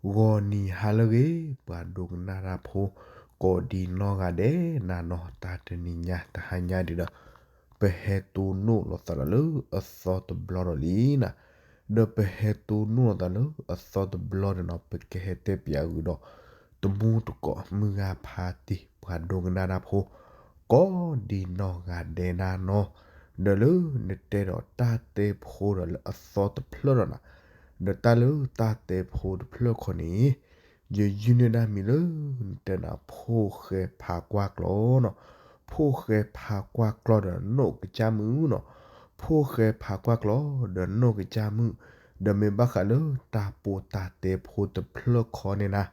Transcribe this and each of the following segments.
ဂီၤနံၤဟါလၢအဂ့ၤ ပှၤဒိကနၣ်တၢ်ဖိ ကိးဒံနီၢ်ဂၤဒဲးနၤနီၤ တၢ်တနံၤညါတဟါညါဒ်ဒီး ပဟဲတိၢ်နီၣ်လိာ်သးဒီးလၢအသီတဘျီဒီးလံနၤ, ဒီးပဟဲတိၢ်နီၣ်လိာ်သးလၢအသီတဘျီန့ၣ်နီၤ ပကဟဲတဲပၠးဃုာ်ဒီး တမူတကိးမုၢ်ဂၤဖါတံၢ် ပှၤဒိကနၣ်တၢ်ဖိ ကိးဒံနီၢ်ဂၤဒဲးနၤနီၤ, ဒီးလၢနတဲဒီးတၢ်တဲဖိဒီးလၢအသီတဖျၢၣ်ဒီးနၤ, ဒီးတၢ်လၢတၢ်တဲဖိတဖျၢၣ်ခီန့ၣ် ယယုၢ်န့ၢ်ဒၣ်မံၤလၢ နတဲနၤ ဖိၣ်ဃဲဖးကွၢ်ကျီနီၤ, ဖိၣ်ဃဲဖးကွၢ်ကျီဒီးနိၣ်ကစၢ်မုၣ်နီၤ, ဖိၣ်ဃဲဖးကွၢ်ကျီဒီးနိၣ်ကစၢ်မုၣ်, ဒီးမ့ၢ်ဘၣ်ဃးလၢတၢ်ပိာ်တၢ်တဲဖိတဖျၢၣ်ခီန့ၣ်နၤ,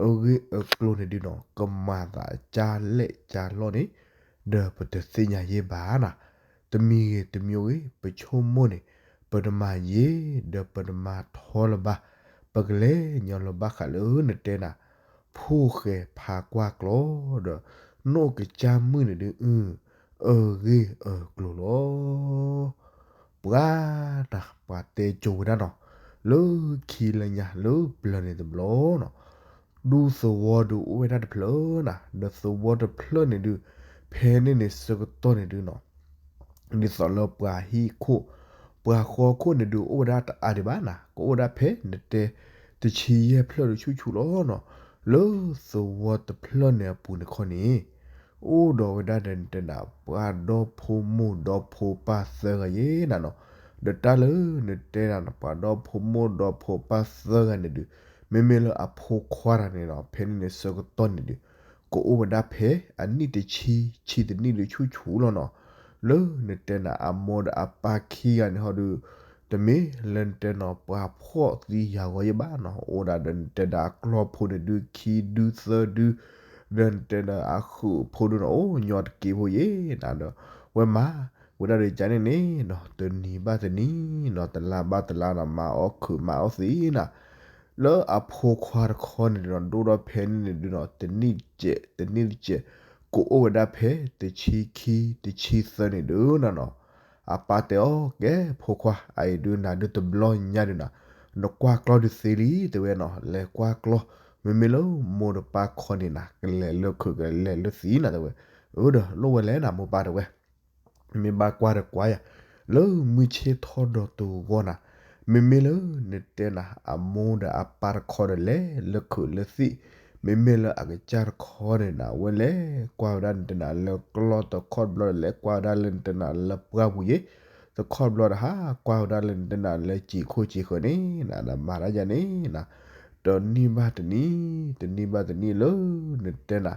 အဂ့ၢ်အကျိၤန့ၣ်ဒုးနီၤ ကမၤသးကၢ်လဲၣ်ကၢ်လီၢ်န့ၣ် ဒီးပတသ့ၣ်ညါယဲဘၣ်နၤ, တမံၤဂ့ၤတမံၤဂ့ၤ ပဆိကမိၣ်န့ၣ် ပတမၤယဲ ဒီးပတမၤထီလၢၤဘၣ်, ပကလဲၤညီလၢၤဘၣ်ဃးလၢနတဲနၤ ဖိၣ်ဃဲဖးကွၢ်ကျီဒီး နိၣ်ကစၢ်မုၣ်န့ၣ်ဒုးအု အဂ့ၢ်အကျိၤလီၤ. ပှၤနၤ ပှၤတဲကၠိဝဲဒၣ်နီၤ, လၢခံလၢညါလၢပျၢၤန့ၣ်တဘျီနီၤ, ဒူသဝီဒုးအိၣ်ဝဲဒၣ်တဖျၢၣ်နၤ, ဒီးသဝီတဖျၢၣ်န့ၣ်ဒုး ဖဲန့ၣ်န့ၣ်ဆၢကတီၢ်န့ၣ်ဒုးနီၤ ဒ်သိးလၢပှၤဟံၣ်ခိၣ် ပှၤဃီခိၣ်န့ၣ်ဒုးအိၣ်ဝဲဒၣ်တအါဒံးဘၣ်နၤ, ကအိၣ်ဝဲဒၣ်ဖဲနတဲ တဆံယဲၢ်ဖျၢၣ်ဒုးဆူၣ်ဆူၣ်လီၤနီၤ, လၢသဝီတဖျၢၣ်န့ၣ်အပူၤန့ၣ်ခီန့ၣ် အိၣ်ဒီးဝဲဒၣ်ဒီးနတဲနၤ ပှၤဒီဖိမိၢ်ဒီဖိပၢ်သၢဂၤယဲနၤနီၤ, ဒီးတၢ်လၢနတဲနၤ ပှၤဒီဖိမိၢ်ဒီဖိပၢ်သၢဂၤန့ၣ်ဒုး မ့မ့ၢ်လၢအဖိခွါတဂၤန့ၣ်နီၤ ဖဲန့ၣ်န့ၣ်ဆၢကတီၢ်န့ၣ်ဒုး ကအိၣ်ဝဲဒၣ်ဖဲအနံၣ်တဆံ ဆံတနံၣ်ဒုးဆူၣ်ဆူၣ်လီၤနီၤ, လၢနတဲနၤ အမိၢ်ဒီးအပၢ်ခံဂၤန့ၣ်ဟီဒုး တမ့ၢ်လၢနတဲနီၤ ပှၤဖှီၣ်သံယာ်ဂီၤယဲဘၣ်နီၤ, အိၣ်ဒၣ်ဒီးနတဲဒၣ်အကျီၢ်ဖိန့ၣ်ဒုး ခံဒုသၢဒု, ဒီးနတဲဒၣ်အဃုာ်ဖိဒုးနီၤ အိၣ်ညီတက့ၢ်ဖိယဲနၤဒီး ဝဲမၤဝဲဒၣ်ဒီးကန့ၣ်န့ၣ်နီၤ တနံၤဘၣ်တနံၤနီၤ တလါဘၣ်တလါနီၤ မၤအီၣ်ခုးမၤအီၣ်သံနၤ လၢအဖိခွါတခီန့ၣ်ဒုးနီၤ ဒိၣ်ဒီးဖဲန့ၣ်န့ၣ်ဒုးနီၤ တနံၣ်တစဲး တနံၣ်တစဲး ကအိၣ်ဝဲဒၣ်ဖဲတဆံခံ တဆံသၢန့ၣ်ဒုးနီၤနီၤ, အပၢ်တဲအီၤ ကဲ ဖိခွါ အအံၤဒုးနၤဒုးတဘျီညါဒုးနီၤ နကွၢ်ကျီၢ်ဒုးသ့လံ တဲဝဲနီၤ လဲၤကွၢ်ကျီၢ် မ့မ့ၢ်လၢမိၢ်ဒီးပၢ်ခီန့ၣ်နၤ ကလဲၤလၢခုးကလဲၤလၢသံနၤ တဲဝဲ, အၢ ဒီးလိၣ်ဝဲလဲၣ်နၤ မိၢ်ပၢ်တဲဝဲ မ့ၢ်ဘၣ်ကွၢ်ဒီးကွၢ်ယၤ လၢမုၢ်ဆ့ၣ်ထီၣ်ဒီးတဂီၢ်နၤ, မ့မ့ၢ်လၢနတဲနၤ အမိၢ်ဒီးအပၢ်တခီဒီးလဲၤလၢခုးလၢသံး, မ့မ့ၢ်လၢအကစၢ်တခီန့ၣ်နၤ ဝဲလဲၤကွၢ်ဝဲဒၣ်နတဲနၤလၢကျီၢ်တခီတဘျီဒီး လဲၤကွၢ်ဝဲဒၣ်လၢနတဲနၤလၢပှၢ်ပူၤယဲ, တခီတဘျီဒီးဟးကွၢ်ဝဲဒၣ်လၢနတဲနၤလၢစံာ်ခိၣ်စံာ်ဃၢၤန့ၣ်နၤ ဒီးမၤတၢ်ယၤန့ၣ်နၤ, တနံၣ်ဘၣ်တနံၣ် တနံၣ်ဘၣ်တနံၣ်လၢနတဲနၤ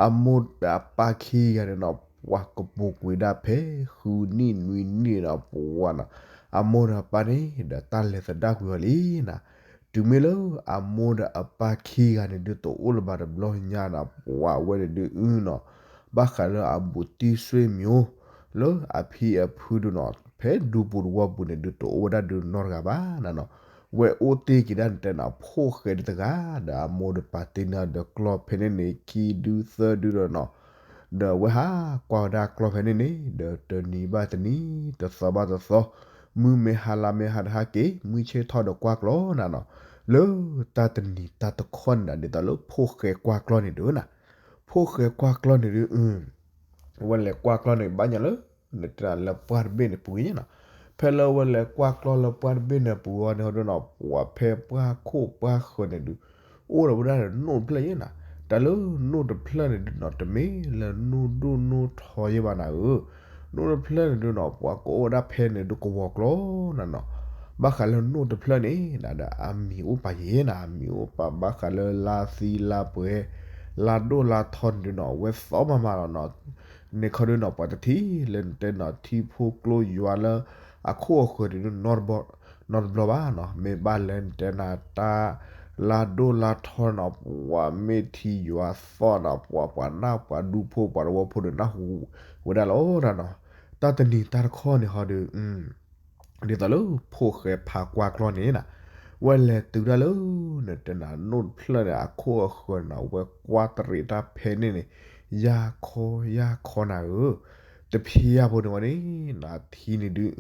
အမိၢ်ဒီးအပၢ်ခံဂၤန့ၣ်နီၤ ပှၤကပူၤကွံာ်ဒၣ်ဖဲ ဃုနံၣ်နွံနံၣ်နီၤ ပှၤနီၤ, အမိၢ်ဒီးအပၢ်န့ၣ်ဒီးတၢ်လဲၤသဒၣ်ကွံာ်အီၤလံနၤ, တုၤမ့ၢ်လၢအမိၢ်ဒီးအပၢ်ခံဂၤန့ၣ်ဒုးတအိၣ်လၢၤဘၣ်တဘျီညါနၤ ပှၤဝဲန့ၣ်ဒုးအုနီၤ, ဘၣ်ဃးလၢအဘူးတံၢ်ဆွေမျိုး လၢအဖံအဖုဒုးနီၤ ဖဲဒူပူၤတဝီပူၤန့ၣ်ဒုးတအိၣ်ဝဲဒၣ်ဒုးနီတဂၤဘၣ်နၤနီၤ, ဝဲအိၣ်တ့ၢ်က့ၤဒၣ်နတဲနၤ ဖိၣ်ဃဲဒုးတဂၤ ဒီးအမိၢ်ဒီးပၢ်တ့ၢ်န့ၢ်ဒီးကျီၢ်ဖဲန့ၣ်န့ၣ် ခံဒုသၢဒုဒီးနီၤ, ဒီးဝဲဟးကွၢ်ဝဲဒၣ်ကျီၢ်ဖဲန့ၣ်န့ၣ် ဒီးတနံၤဘၣ်တနံၤ တသီဘၣ်တသီ, မုၢ်မ့ၢ်ဟါလါမ့ၢ်ဟါတဟါက့ၤ မုၢ်ဆ့ၣ်ထီၣ်ဒီးကွၢ်ကျီၢ်နၤနီၤ, လၢတၢ်တနံၤတၢ်တခီန့ၣ်နၤ ဒ်သိးလၢဖိၣ်ဃဲကွၢ်ကျီၢ်န့ၣ်ဒုးနၤ, ဖိၣ်ဃဲကွၢ်ကျီၢ်န့ၣ်ဒုး ဝဲလဲၤကွၢ်ကျီၢ်န့ၣ် ဘၣ်ညါလၢ နတဲနၤလၢပှၢ်တဘ့ၣ်န့ၣ်ပူၤယဲနီၤ, ဖဲလၢဝဲလဲၤကွၢ်ကျီၢ်လၢပှၢ်တဘ့ၣ်န့ၣ်ပူၤအီၤန့ၣ်ဟီဒုးနီၤ ပှၤဖဲပှၢ်ခိၣ်ပှၢ်ဃၢၤန့ၣ်ဒုး အိၣ်ဒီးဝဲဒၣ်ဒီးနိၣ်တဖျၢၣ်ယဲနီၤ, တၢ်လၢနိၣ်တဖျၢၣ်န့ၣ်ဒုးနီၤ တမ့ၢ်လၢနိၣ်ဒိၣ်နိၣ်ထီယဲဘၣ်နၤဧၢ, နိၣ်တဖျၢၣ်န့ၣ်ဒုးနီၤ ပှၤကအိၣ်ဝဲဒၣ်ဖဲန့ၣ်ဒုးကဝီၤကျီၢ်နၤနီၤ, ဘၣ်ဃးလၢနိၣ်တဖျၢၣ်န့ၣ်နၤဒီးအမံၤအိၣ်ပာ်ယဲနၤ အမံၤအိၣ်ပာ်ဘၣ်ဃးလၢလါသံလါပှဲၤ လါဒိၣ်လါထီန့ၣ်ဒုးနီၤ ဝဲသီမၤမၤလီၤနီၤ, န့ၣ်ခီဒုးနီၤ ပှၤတထံၣ်လၢနတဲနီၤ ထံဖိကျိယွၤလၢအခိၣ်အဃၢၤန့ၣ်ဒုး နီတဘျီဘၣ်နီၤ, မ့ၢ်ဘၣ်လၢနတဲနၤတၢ် လါဒိၣ်လါထီနီၤ ပှၤမ့ၢ်ထံယွၤသီၣ်နီၤ ပှၤပှၤနၢ်ပှၤဒူဖိပှၤတဝီဖိဒီးနၢ်ဟူဝဲဒၣ်လီၤနၤနီၤ, တၢ်တနံၤတၢ်တခီန့ၣ်ဟီဒုး ဒ်သိးလၢဖိၣ်ဃဲဖးကွၢ်ကျီၢ်န့ၣ်နၤ, ဝဲလဲၤတုၤဒၣ်လၢ နတဲနၤနိၣ်တဖျၢၣ်န့ၣ် အခိၣ်အဃၢၤနၤ ဝဲကွၢ်တရံးတၢ်ဖဲန့ၣ်န့ၣ် ယၢ်ခီယၢ်ခီနၤဧၢ, တဖံယၢ်ဖိန့ၣ်ဝဲန့ၣ် နထံန့ၣ်ဒုး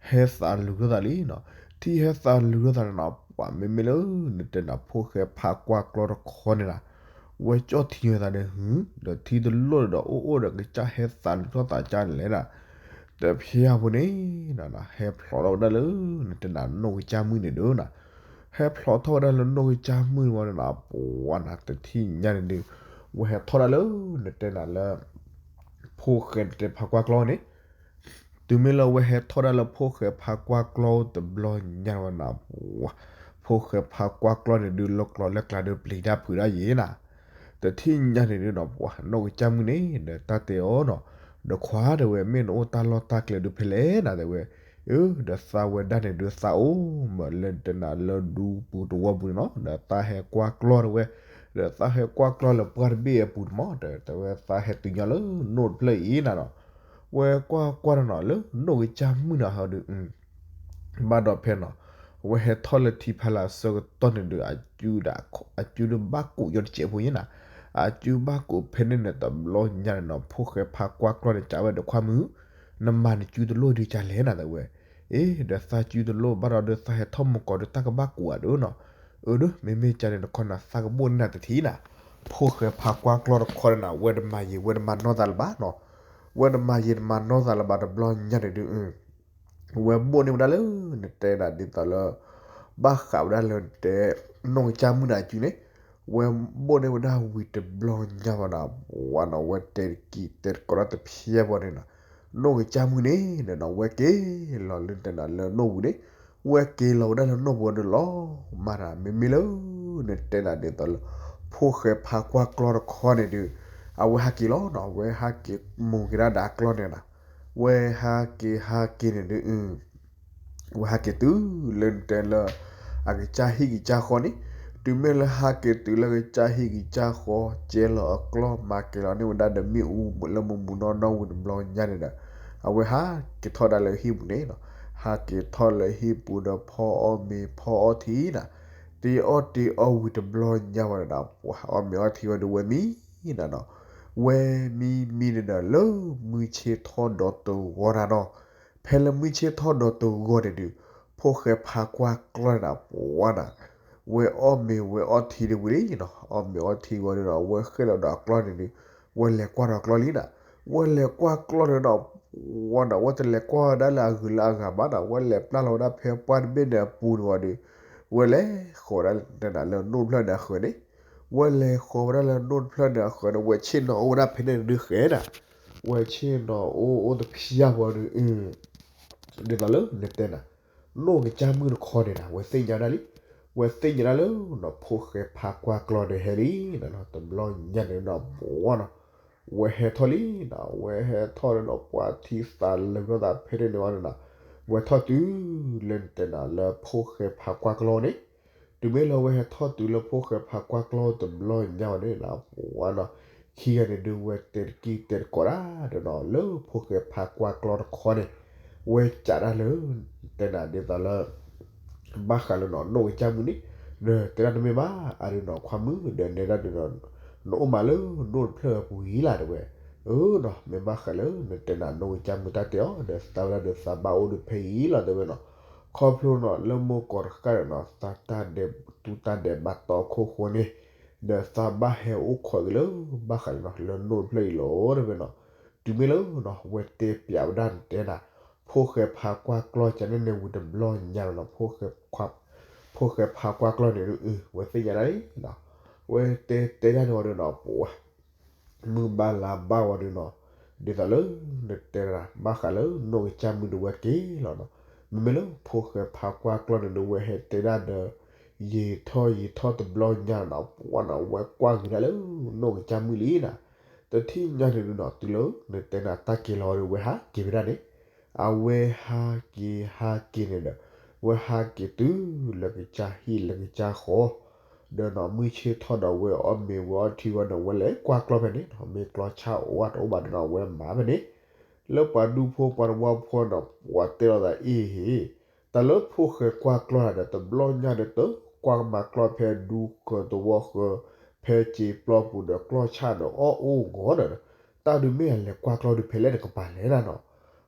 ဟဲသးလူၤထီၣ်သးလံနီၤ, ထံဟဲသးလူၤထီၣ်သးန့ၣ်နီၤ ပှၤမ့မ့ၢ်လၢ နတဲနၤဖိၣ်ဃဲဖးကွၢ်ကျီတခီန့ၣ်နၤ, ဝဲကၠီၣ်ထံဝဲသးဒီး ဟု ဒီးထံတလိၣ်ဒီးအိၣ်အိၣ်ဒီးကစၢ်ဟဲသးလူၤထီၣ်သးကါန့ၣ်လဲၣ်နၤ, တဖျါဖိန့ၣ် ဟဲဖျိးထီၣ်ဝဲဒၣ်လၢ နတဲနၤနီၢ်ကစၢ်မုၣ်န့ၣ်ဒုးနၤ, ဟဲဖျိးထီၣ်ဝဲဒၣ်လၢနီၢ်ကစၢ်မုၣ်န့ၣ်ဝံၤဒီးနၤ ပှၤနၤတထံၣ်ညါန့ၣ်ဒုး ဝဲဟဲထီၣ်ဒၣ်လၢ နတဲနၤလၢ ဖိၣ်ဃဲနတဲဖးကွၢ်ကျီန့ၣ် တုၤမ့ၢ်လၢဝဲဟဲထီၣ်ဒၣ်လၢဖိၣ်ဃဲဖးကွၢ်ကျီတဘျီညါဝဲနၤ, ဖိၣ်ဃဲဖးကွၢ်ကျီန့ၣ်ဒုး လၢကျီလၢကျါဒုးပျံၤတၢ်ဖုးတၢ်ယံၤနၤ, တထံၣ်ညါန့ၣ်ဒုးနၤ ပှၤနီၢ်ကစၢ်မုၣ်န့ၣ် ဒီးတၢ်တဲအီၤနၤ, ဒီးခွါတဲဝဲ မ့ၢ်နအိၣ်တၢ်လီၢ်တၢ်ကျဲဒုးဖဲလဲၣ်နၤ တဲဝဲ, အၢ ဒီးသးဝဲဒၣ်န့ၣ်ဒုးသးအိၣ်မးလၢနတဲနၤလၢဒူပူၤတဝီပူၤန့ၣ်နီၤ, ဒီးသးဟဲကွၢ်ကျီတဲဝဲ, ဒီးသးဟဲကွၢ်ကျီလၢပှၢ်တဘ့ၣ်အပူၤန့ၣ်မး, တဲဝဲသးဟဲတုၤညီလၢနိၣ်တဖျၢၣ်အံၤနၤနီၤ, ဝဲကွၢ်ကွၢ်နၤနီၤ လၢနိၣ်ကစၢ်မုၣ်နၤဟီဒုး ဘၣ်ဒီးဖဲနီၤ, အဝဲဟဲထီၣ်လၢထံဖးလၢ်အဆၢကတီၢ်န့ၣ်ဒုး အစုဒီး အစုဒုးဘၣ်ကိးညီတစဲးဖိယဲနၤ, အစုဘၣ်ကိးဖဲန့ၣ်န့ၣ် တဘျီညါန့ၣ်နီၤ ဖိၣ်ဃဲဖးကွၢ်ကျီန့ၣ် ကးဝဲဒီးခွါမုၣ်, နမၤနစုတလိၣ်ဒုးကလဲၣ်နၤ တဲဝဲ, အ့ ဒီးသးစုတလိၣ်ဘၣ်ဒီးဒုးသးဟဲထီၣ်မုၢ်ကီးဒုးတၢ်ကဘၣ်ကိးဧါဒုးနီၤ, အၢ ဒုး မ့မ့ၢ်ကန့ၣ်တခီနၤ သးကဘိၣ်န့ၢ်နၤတထံၣ်နၤ, ဖိၣ်ဃဲဖးကွၢ်ကျီတခီန့ၣ်နၤ ဝဲတမၤယံာ်ဝဲတမၤနီၢ်သးလၢၤဘၣ်နီၤ, ဝဲတမၤယံာ်တမၤနီၢ်သးလၢၤဘၣ်တဘျီညါန့ၣ်ဒုး ဝဲဘိၣ်န့ၢ်ဝဲဒၣ်လၢ နတဲနၤဒ်သိးလၢ ဘၣ်ဃးဝဲဒၣ်လၢနတဲ နီၢ်ကစၢ်မုၣ်နၤအစုန့ၣ်, ဝဲဘိၣ်န့ၢ်ဝဲဒၣ်ဝံၤတဘျီညါဝဲနၤ, ဝဲနၤ ဝဲတဲတကံၢ်တဲတကိးတၢ်တဖျါဘၣ်န့ၣ်နၤ, နီၢ်ကစၢ်မုၣ်န့ၣ် နနီၤ ဝဲက့ၤလီၤလၢနတဲနၤလၢနိၣ်ပူၤန့ၣ်, ဝဲက့ၤလီၤဝဲဒၣ်လၢနိၣ်ပူၤဒီးလီၤမၢ်နၤ, မ့မ့ၢ်လၢ နတဲနၤဒ်သိးလၢ ဖိၣ်ဃဲဖးကွၢ်ကျီတခီန့ၣ်ဒုး အဝဲဟးက့ၤလီၤနီၤ, ဝဲဟးက့ၤမူၤက့ၤဒၣ်ဒီးအကျီန့ၣ်နၤ, ဝဲဟးက့ၤဟးက့ၤန့ၣ်ဒုး ဝဲဟးက့ၤတုၤလၢနတဲလၢ အကစၢ်ဟံၣ်ကစၢ်ဃီန့ၣ်, တုၤမ့ၢ်လၢဟးက့ၤတုၤလၢကစၢ်ဟံၣ်ကစၢ်ဃီ ကဲလီၤအကျီ မၤက့ၤလီၤန့ၢ်ဝဲဒၣ်ဒီးမ့ၣ်အူလၢမူမူနီၢ်နီၢ်ဝံၤတဘျီညါန့ၣ်ဒီး အဝဲဟးက့ၤထီၣ်ဒၣ်လၢဟံၣ်ပူၤန့ၣ်နီၤ, ဟးက့ၤထီၣ်လၢဟံၣ်ပူၤဒီးဖီအီၣ်မ့ၤဖီအီထံနၤ, တ့အီၣ်တ့အီဝံၤတဘျီညါဝဲဒၣ် ပှၤအီၣ်မ့ၤအီထံဝဲဒုးဝဲမံနၤနီၤ, ဝဲမံမံန့ၣ်ဒီးလၢမုၢ်ဆ့ၣ်ထီၣ်ဒီးတဂီၤနၤနီၤ, ဖဲလၢမုၢ်ဆ့ၣ်ထီၣ်ဒီးတဂီၤန့ၣ်ဒုး ဖိၣ်ဃဲဖးကွၢ်ကျီန့ၣ်နၤ ပှၤနၤ ဝဲအီၣ်မ့ၤဝဲအီထံဒုးဝံၤလံနီၤ, အီၣ်မ့ၤအီထံဝံၤဒီး ဝဲဃ့ၢ်လီၤဒီးအကျီန့ၣ်ဒုး ဝဲလဲၤကွၢ်ဒီးအကျီလံနၤ, ဝဲလဲၤကွၢ်ကျီန့ၣ်ဒီး ပှၤနၤ ဝဲတလဲၤကွၢ်ဝဲဒၣ်လၢအဂုၤလၢအဂၤဘၣ်နၤ, ဝဲလဲၤပျၢ်လီၤဝဲဒၣ်ဖဲပှၢ်တဘ့ၣ်န့ၣ်အပူၤန့ၣ်ဝံၤဒီး ဝဲလဲၤဃီၤဝဲဒၣ်တဲနၤလၢနိၣ်တဖျၢၣ်န့ၣ်အဃၢၤန့ၣ်, ဝဲလဲၤဃီၤဝဲဒၣ်လၢနိၣ်တဖျၢၣ်န့ၣ်အဃၢၤန့ၣ် ဝဲဆ့ၣ်နီၤအိၣ်ဝဲဒၣ်ဖဲန့ၣ်ဒုးဃဲနၤ, ဝဲဆ့ၣ်နီၤအိၣ်အိၣ်တဖျါဝဲဒုး ဒ်သိးလၢနတဲနၤ နီၢ်ကစၢ်မုၣ်တခီန့ၣ်နၤ ဝဲသ့ၣ်ညါဒၣ်လံ, ဝဲသ့ၣ်ညါဒၣ်လၢနီၤ ဖိၣ်ဃဲဖးကွၢ်ကျီန့ၣ်ဟဲလံနၤနီၤ, တဘျီညါန့ၣ်နီၤ ပှၤနီၤ ဝဲဟဲထီၣ်လံနၤ, ဝဲဟဲထီၣ်လၢနီၤပှၤထံသးလၢာ်နီၢ်သးဖဲန့ၣ်န့ၣ်ဝံၤနၤ, ဝဲထီၣ်တုၤလၢနတဲနၤလၢဖိၣ်ဃဲဖးကွၢ်ကျီန့ၣ်, တုၤမ့ၢ်လၢဝဲဟဲထီၣ်တုၤလၢဖိၣ်ဃဲဖးကွၢ်ကျီတဘျီညါဝဲန့ၣ်နၤ ပှၤနီၤ ခံဂၤန့ၣ်ဒုးဝဲတဲတကံၢ်တဲတကိးဒၣ်ဒီးနီၤ လၢဖိၣ်ဃဲဖးကွၢ်ကျီတခီန့ၣ်, ဝဲကးဒၣ်လၢ တဲနၤဒ်သိးလၢ ဘၣ်ဃးလၢနီၢ်နီၢ်ကစၢ်မုၣ်န့ၣ်, ဒီးတဲဒၣ်တမ့ၢ်ဘၣ် အါဒုးနီၤ ခွါမုၣ် ဒီးနဲဒၣ်ဒုးနီၤ နအိၣ်မးလၢနိၣ်တဖျၢၣ်အပူၤအံၤလၢတဲဝဲ, အၢနီၤ မ့ၢ်ဘၣ်ဃးလၢနတဲနၤနီၢ်ကစၢ်မုၣ်တၢ်တဲအီၤ ဒီးသးဝဲဒၣ်ဒီးသးဘၣ်အိၣ်ဒုးဖဲအံၤလီၤတဲဝဲနီၤ, ခီဖျိနီၤ လၢမိၢ်ကီၢ်တဃၣ်ဒီးနီၤ သးတၢ်ဒဲးတူၢ်တၢ်ဒဲးဘးတီခိၣ်ဃိန့ၣ်, ဒီးသးဘၣ်ဟဲအိၣ်ခိးက့ၤလၢ ဘၣ်ဃးလၢနီၤ လၢနိၣ်တဖျၢၣ်အံၤလီၤတဲဝဲနီၤ, တုၤမ့ၢ်လၢနီၤ ဝဲတဲပျးဝဲဒၣ်နတဲနၤ ဖိၣ်ဃဲဖးကွၢ်ကျီကန့ၣ်န့ၣ်ဝံၤတဘျီညါလီၤနီၤ ဖိၣ်ဃဲဖးကွၢ်ကျီန့ၣ်ဒုး အဝဲသ့ၣ်ညါဒၣ်လံနီၤ, ဝဲတဲတဲဒၣ်န့ၣ်ဝံၤဒီးနီၤ ပှၤ မုၢ်ဘၣ်လါဘၣ်ဝံၤဒီးနီၤ, ဒ်သိးလၢ နတဲနၤ ဘၣ်ဃးလၢနီၢ်ကစၢ်မုၣ်ဒုးဝဲက့ၤလီၤနီၤ, မ့မ့ၢ်လၢဖိၣ်ဃဲဖးကွၢ်ကျီန့ၣ်ဒုး ဝဲဟဲတဲဒၣ်ဒီး ယံာ်ထီၣ်ယံာ်ထီၣ်တဘျီညါနီၤ ပှၤနီၤ ဝဲကွၢ်ဂ့ၤဒၣ်လၢ နီၢ်ကစၢ်မုၣ်လံနီၤ, တထံၣ်ညါန့ၣ်ဒုးနီၤ တုၤလၢ နတဲနၤတၢ်က့ၤလီၤဝံၤဒီး ဝဲဟးက့ၤဝဲဒၣ်န့ၣ် အဝဲဟးက့ၤဟးက့ၤန့ၣ်ဒီး ဝဲဟးက့ၤတုၤလၢကစၢ်ဟံၣ်လၢကစၢ်ဃီ, ဒီးနီၤ မုၢ်ဆ့ၣ်ထီၣ်ဒီးဝဲအီၣ်မ့ၤဝဲအီထံဝံၤဒီး ဝဲလဲၤကွၢ်ကျီဖဲန့ၣ်နီၤ မ့ၢ်ကျီဆၣ်အိၣ်ဝဲတအိၣ်ဘၣ်ဒီးနီၤ ဝဲမၤဖဲန့ၣ်, လၢပှၤဒူဖိပှၤတဝီဖိနီၤ ပှၤတဲလိာ်သးအ့ၣ်ဟ့ၣ် တၢ်လၢဖိၣ်ဃဲကွၢ်ကျီဒီး တဘျီညါဒီးတကွၢ်မၤကျီဖဲဒူဃၢၤသဝီဃၢၤ ဖဲစ့ပျီပူၤဒီးကျီဆၣ်ဒီးအီၣ်အိၣ်ဂီၤဒီး တၢ်ဒုးမ့ၢ်အလဲၤကွၢ်ကျီဒုးဖဲလဲၣ်တကပၤလဲၣ်နၤနီၤ,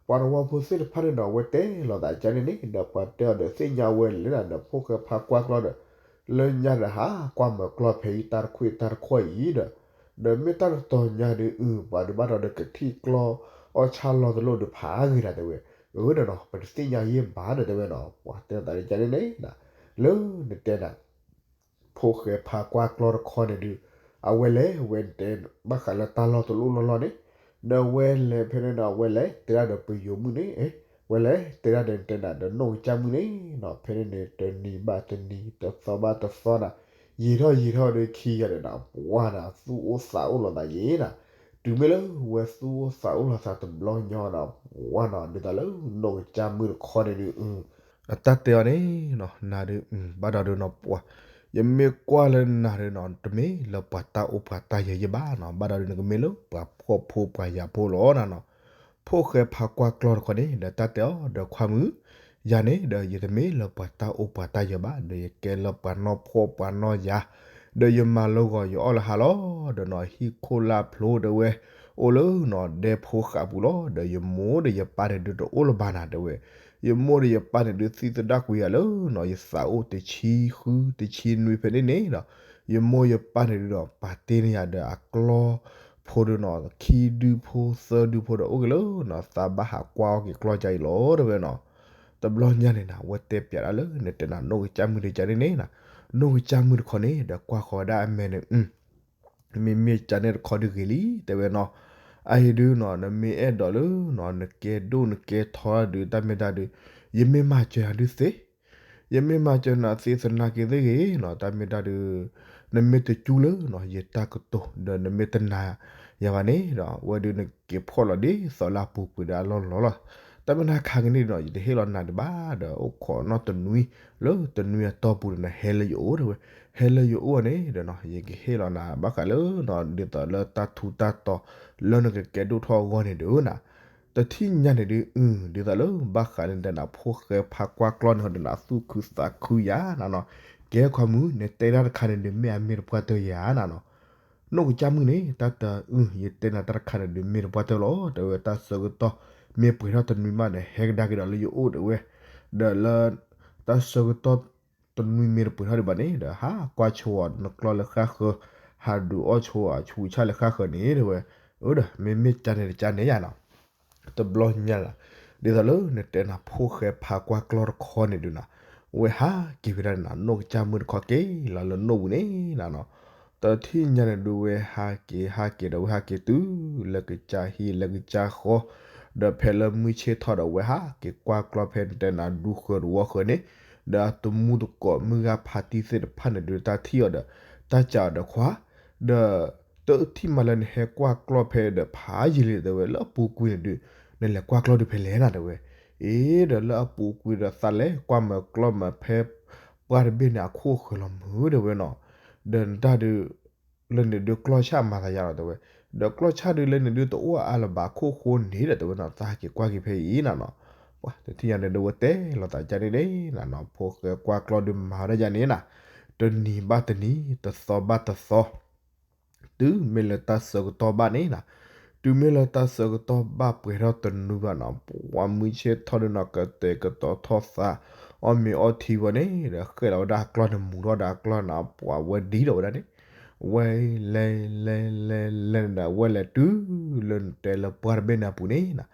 ပှၤသဝီဖိသ့ၣ်တဖၣ်န့ၣ်ဒီး အဝဲတဲလိာ်သးကန့ၣ်န့ၣ် ဒီးပှၤတဲအီၤဒီးသ့ၣ်ညါဝဲလဲၣ်နၤဒီး ဖိၣ်ဃဲဖါကွၢ်ကျီဒီး လၢညါဒီးဟးကွၢ်မၤကျီဖဲအံၤ တၢ်တခွံၣ်တၢ်တခီၣ်အံၤဒီး ဒီးမ့ၢ်တၢ်တတီၤညါဒီး အုၣ် ပှၤဒုးဘၣ်ဒီးကထံၣ်ကျီအီၣ်ဆၣ်လီၤတလိၣ်ဒုးဖးဂ့ၤဒၣ်တဲဝဲ, အၢဒီးနီၤ ပတသ့ၣ်ညါယဲၢ်ဘၣ်ဒီးတဲဝဲနီၤ ပှၤတဲလိာ်သးကန့ၣ်န့ၣ် လၢနတဲနၤ ဖိၣ်ဃဲဖါကွၢ်ကျီတခီန့ၣ်ဒုး အဝဲလဲၤဝဲတဲ ဘၣ်ဃးလၢတၢ်လီၢ်တလိၣ်လီၢ်လီၢ်န့ၣ်, ဒီးအဝဲလဲၤဖဲန့ၣ်ဒီး အဝဲလဲၤတဲဒၣ်ဒီးပယိၤမုၣ်န့ၣ်, ဝဲလဲၤတဲဒၣ်ဒီးတဲနၤဒီးနီၢ်ကစၢ်မုၣ်န့ၣ်နီၤ ဖဲန့ၣ်န့ၣ် တနံၤဘၣ်တနံၤ တသီဘၣ်တသီနၤ, ယံာ်ထီၣ်ယံာ်ထီၣ်ဒီးခံဂၤဒီးနၤ ပှၤနၤ သူၣ်အိၣ်သးအိၣ်လိာ်သးယဲၢ်နၤ, တုၤမ့ၢ်လၢဝဲသူၣ်အိၣ်သးအိၣ်လိာ်သးတဘျီညီနၤ ပှၤနၤ ဒ်သိးလၢနီၢ်ကစၢ်မုၣ်တခီန့ၣ်ဒုး အတၢ်တဲအီၤန့ၣ်နီၤ နၤဒုး ဘၣ်ဒီးဒုးနီၤ ပှၤ ယမ့ၢ်ကွၢ်လၢနၤဒုးနီၤ တမ့ၢ်လၢပှၤတၢ်အိၣ်ပှၤတၢ်ယၢၤယဲၢ်ဘၣ်နီၤ ဘၣ်ဒီးဒုးနကမ့ၢ်လၢပှၤဖှီၣ်ဖိပှၤယာ်ဖိလီၤနၤနီၤ, ဖိၣ်ဃဲဖါကွၢ်ကျီတခီန့ၣ် ဒီးတၢ်တဲအီၤဒီးခွါမုၣ်, ယၤန့ၣ်ဒီးယတမ့ၢ်လၢပှၤတၢ်အိၣ်ပှၤတၢ်ယၢၤဘၣ် ဒီးယကဲလၢပှၤနီၢ်ဖှီၣ်ပှၤနီၢ်ယာ်, ဒီးယမၤလၢဂီၤယအီၣ်လၢဟါလီၤ, ဒီးနီၤ ဟံၣ်ခိၣ်လၢ်ဖျိတဲဝဲ အိၣ်လၢနီၤ ဒဲဖိဃာ်ပူၤလီၤ, ဒီးယမိၢ်ဒီးယပၢ်န့ၣ်ဒုးတအိၣ်လၢၤဘၣ်နၤတဲဝဲ, ယမိၢ်ဒီးယပၢ်န့ၣ်ဒုးသံသဒၣ်ကွံာ်ယၤလၢနီၤ ယသးအိၣ်တဆံဃုတဆံနွံဖဲန့ၣ်န့ၣ်ဒီး ယမိၢ်ယပၢ်န့ၣ်ဒုးဒီး ပာ်တ့ၢ်န့ၢ်ယၤဒီးအကျီၢ်ဖိဒုးနီၤ ခံဒုဖိသၢဒုဖိဒီးအိၣ်က့ၤလၢနီၤ သးဘၣ်ဟးကွၢ်အီၣ်က့ၤကျီၢ်ကါအံၤလီၤတဲဝဲနီၤ, တဘျီညါန့ၣ်နၤ အဝဲတဲပျးဒၣ်လၢနတဲနၤ နီၢ်ကစၢ်မုၣ်ဒုးကန့ၣ်န့ၣ်နၤ, နီၢ်ကစၢ်မုၣ်တခီန့ၣ် ဒီးကွၢ်ဃီၤဝဲဒၣ်အမဲာ်န့ၣ် မ့မ့ၢ်ကန့ၣ်တခီဒုးဂ့ၤလံ တဲဝဲနီၤ, အအံၤဒုးနီၤ နမ့ၢ်အဲၣ်ဒိးလၢနီၤ နကဲဒိၣ်နကဲထီဒုး တၢ်မ့ၢ်တၢ်ဒုး ယမ့ၢ်မၤစၢၤနၤဒုးသ့, ယမ့ၢ်မၤစၢၤနၤသ့သနာ်က့သ့ၣ်ဂ့ၤနီၤ တၢ်မ့ၢ်တၢ်ဒုး နမ့ၢ်တကၠူလၢနီၤ ယတၢ်ကတိၤ ဒီးနမ့ၢ်တနာ်ယၤဘၣ်န့ၣ်ဒီး အဝဲဒုးနက့ၤဖီၣ်လီၤဒ်သိးလၢအပူၤကွံာ်ဒီးအလီၢ်လီၤလီၤ, တၢ်မ့ၢ်တၢ်ခါကန့ၣ်ဒီးနီၤ ယတဟ့ၣ်လီၤနၤဒံးဘၣ်ဒီး အိၣ်ခိးနီၢ်တနွံ လၢတနွံအတီၢ်ပူၤန့ၣ် နဟဲလၢယအိၣ်တဲဝဲ, ဟဲလၢယအိၣ်န့ၣ်ဒီးနီၤ ယကဟ့ၣ်လီၤနၤဘၣ်ဃးလၢနီၤ ဒ်သိးလၢတၢ်ထူးတၢ်တီၤ လၢနကကဲဒိၣ်ထီၣ်အဂီၢ်န့ၣ်ဒုးနၤ တထံၣ်ညါန့ၣ်ဒုး အုၣ် ဒ်သိးလၢဘၣ်ဃးန့ၣ်ဒီးနၤ ဖိၣ်ဃဲဖါကွၢ်ကျီန့ၣ်ဒီးနၤ သူၣ်ခုသးခုယၤနၤနီၤ, ကဲခွါမုၣ် နတဲဒၣ်တခါန့ၣ်ဒုး မ့ၢ်အမ့ၢ်တပှၢ်တၢၢ်ယၤနၤနီၤ, နီၢ်ကစၢ်မုၣ်န့ၣ် တၢ်တအုၣ် ယတဲနၤတၢ်တခါန့ၣ်ဒုး မ့ၢ်တပှၢ်တၢၢ်လီၤ တဲဝဲ, တၢ်ဆၢကတီၢ် မ့ၢ်ပှဲၤထီၣ်တနွံမးန့ၣ် ဟဲကဒါက့ၤဒီးလၢယအိၣ်တဲဝဲ, ဒီးလၢ တၢ်ဆၢကတီၢ် တနွံမ့ၢ်တပှဲၤထီၣ်ဒံးဘၣ်န့ၣ်ဒီး ဟးကွၢ်ဆိအီၤနကျီၢ်လၢဃၣ်ဃၢၤ, ဟးဒုးအီၣ်ဆိအီၤဆူးဆၣ်လၢဃၣ်ဃၢၤန့ၣ်တဲဝဲ, အၢဒီး မ့မ့ၢ်ကန့ၣ်တကန့ၣ်ယၤနီၤ တဘျီညါလီၤ, ဒ်သိးလၢနတဲနၤ ဖိၣ်ဃဲဖါကွၢ်ကျီတခီန့ၣ်ဒုးနၤ, ဝဲဟးက့ၤဝဲဒၣ်နၤ နီၢ်ကစၢ်မုၣ်တခီက့ၤလီၤလၢနီၣ်ပူၤန့ၣ်နၤနီၤ, တထံၣ်ညါန့ၣ်ဒုး ဝဲဟးက့ၤဟးက့ၤဒီး ဝဲဟးက့ၤတုၤလၢကစၢ်ဟံၣ်လၢကစၢ်ဃီ, ဒီးဖဲလၢမုၢ်ဆ့ၣ်ထီၣ်ဒီး ဝဲဟးက့ၤကွၢ်ကျီဖဲတဲနၤ ဒူဃၢၤတဝီဃၢၤန့ၣ်, ဒီးအတမူတကိးမုၢ်ဂၤဖါတံၢ်သ့ၣ်တဖၣ်န့ၣ်ဒုး တၢ်ထံၣ်အီၤဒီး တၢ်စံးအီၤဒီးခွါ ဒီး တထံၣ်မးလၢနဟဲကွၢ်ကျီဖဲဒီးဖးယံာ်လံတဲဝဲ, လၢအပူၤကွံာ်န့ၣ်ဒုး နလဲၤကွၢ်ကျီဒုးဖဲလဲၣ်နၤတဲဝဲ, အ့ ဒီးလၢအပူၤကွံာ်ဒီးသးလဲၤကွၢ်မၤကျီမၤဖဲ ပှၢ်တဘ့ၣ်န့ၣ်အခိၣ်အဃၢၤလီၤမုၢ်တဲဝဲနီၤ, ဒီးနတၢ်ဒုး လၢန့ၣ်ဒုးကျီၢ်ဆၣ်မၤသးယါလီၤတဲဝဲ, ဒီးကျီၢ်ဆၣ်ဒုးလၢန့ၣ်ဒုးတအိၣ်အါလၢၤဘၣ်ခိၣ်ဃိန့ၣ်ဒီးတဲဝဲနီၤ, သးဟးက့ၤကွၢ်က့ၤဖဲအံၤနၤနီၤ, ပှၤတထံၣ်ညါန့ၣ်ဒုး ဝဲတဲလိာ်သးကန့ၣ်န့ၣ်နၤနီၤ, ဖိၣ်ဃဲကွၢ်ကျီဒုးမၤဝဲဒၣ်ယါန့ၣ်နၤ, တနံၤဘၣ်တနံၤ တသီဘၣ်တသီ တုၤမ့ၢ်လၢတၢ်ဆၢကတီၢ်ဘၣ်န့ၣ်နၤ, တုၤမ့ၢ်လၢတၢ်ဆၢကတီၢ်ဘၣ်ပှဲၤထီၣ်တနွံဘၣ်နီၤ, ပှၤမုၢ်ဆ့ၣ်ထီၣ်ဒုးနီၤ ကတဲာ်ကတီၤထီၣ်သး အီၣ်မ့ၤအီထံဝဲန့ၣ် ဒီးဃဲလီၤဝဲဒၣ်အကျီၢ်န့ၣ် မူၤထီၣ်ဒီးအကျီၢ်နၤ ပှၤဝဲဒ်ဒီးဝဲဒၣ်န့ၣ်, ဝဲလဲၤလဲၤလဲၤလဲၤန့ၣ်ဒီး ဝဲလဲၤတုၤလၢနတဲလၢပှၢ်တဘ့ၣ်န့ၣ်အပူၤန့ၣ်နၤ,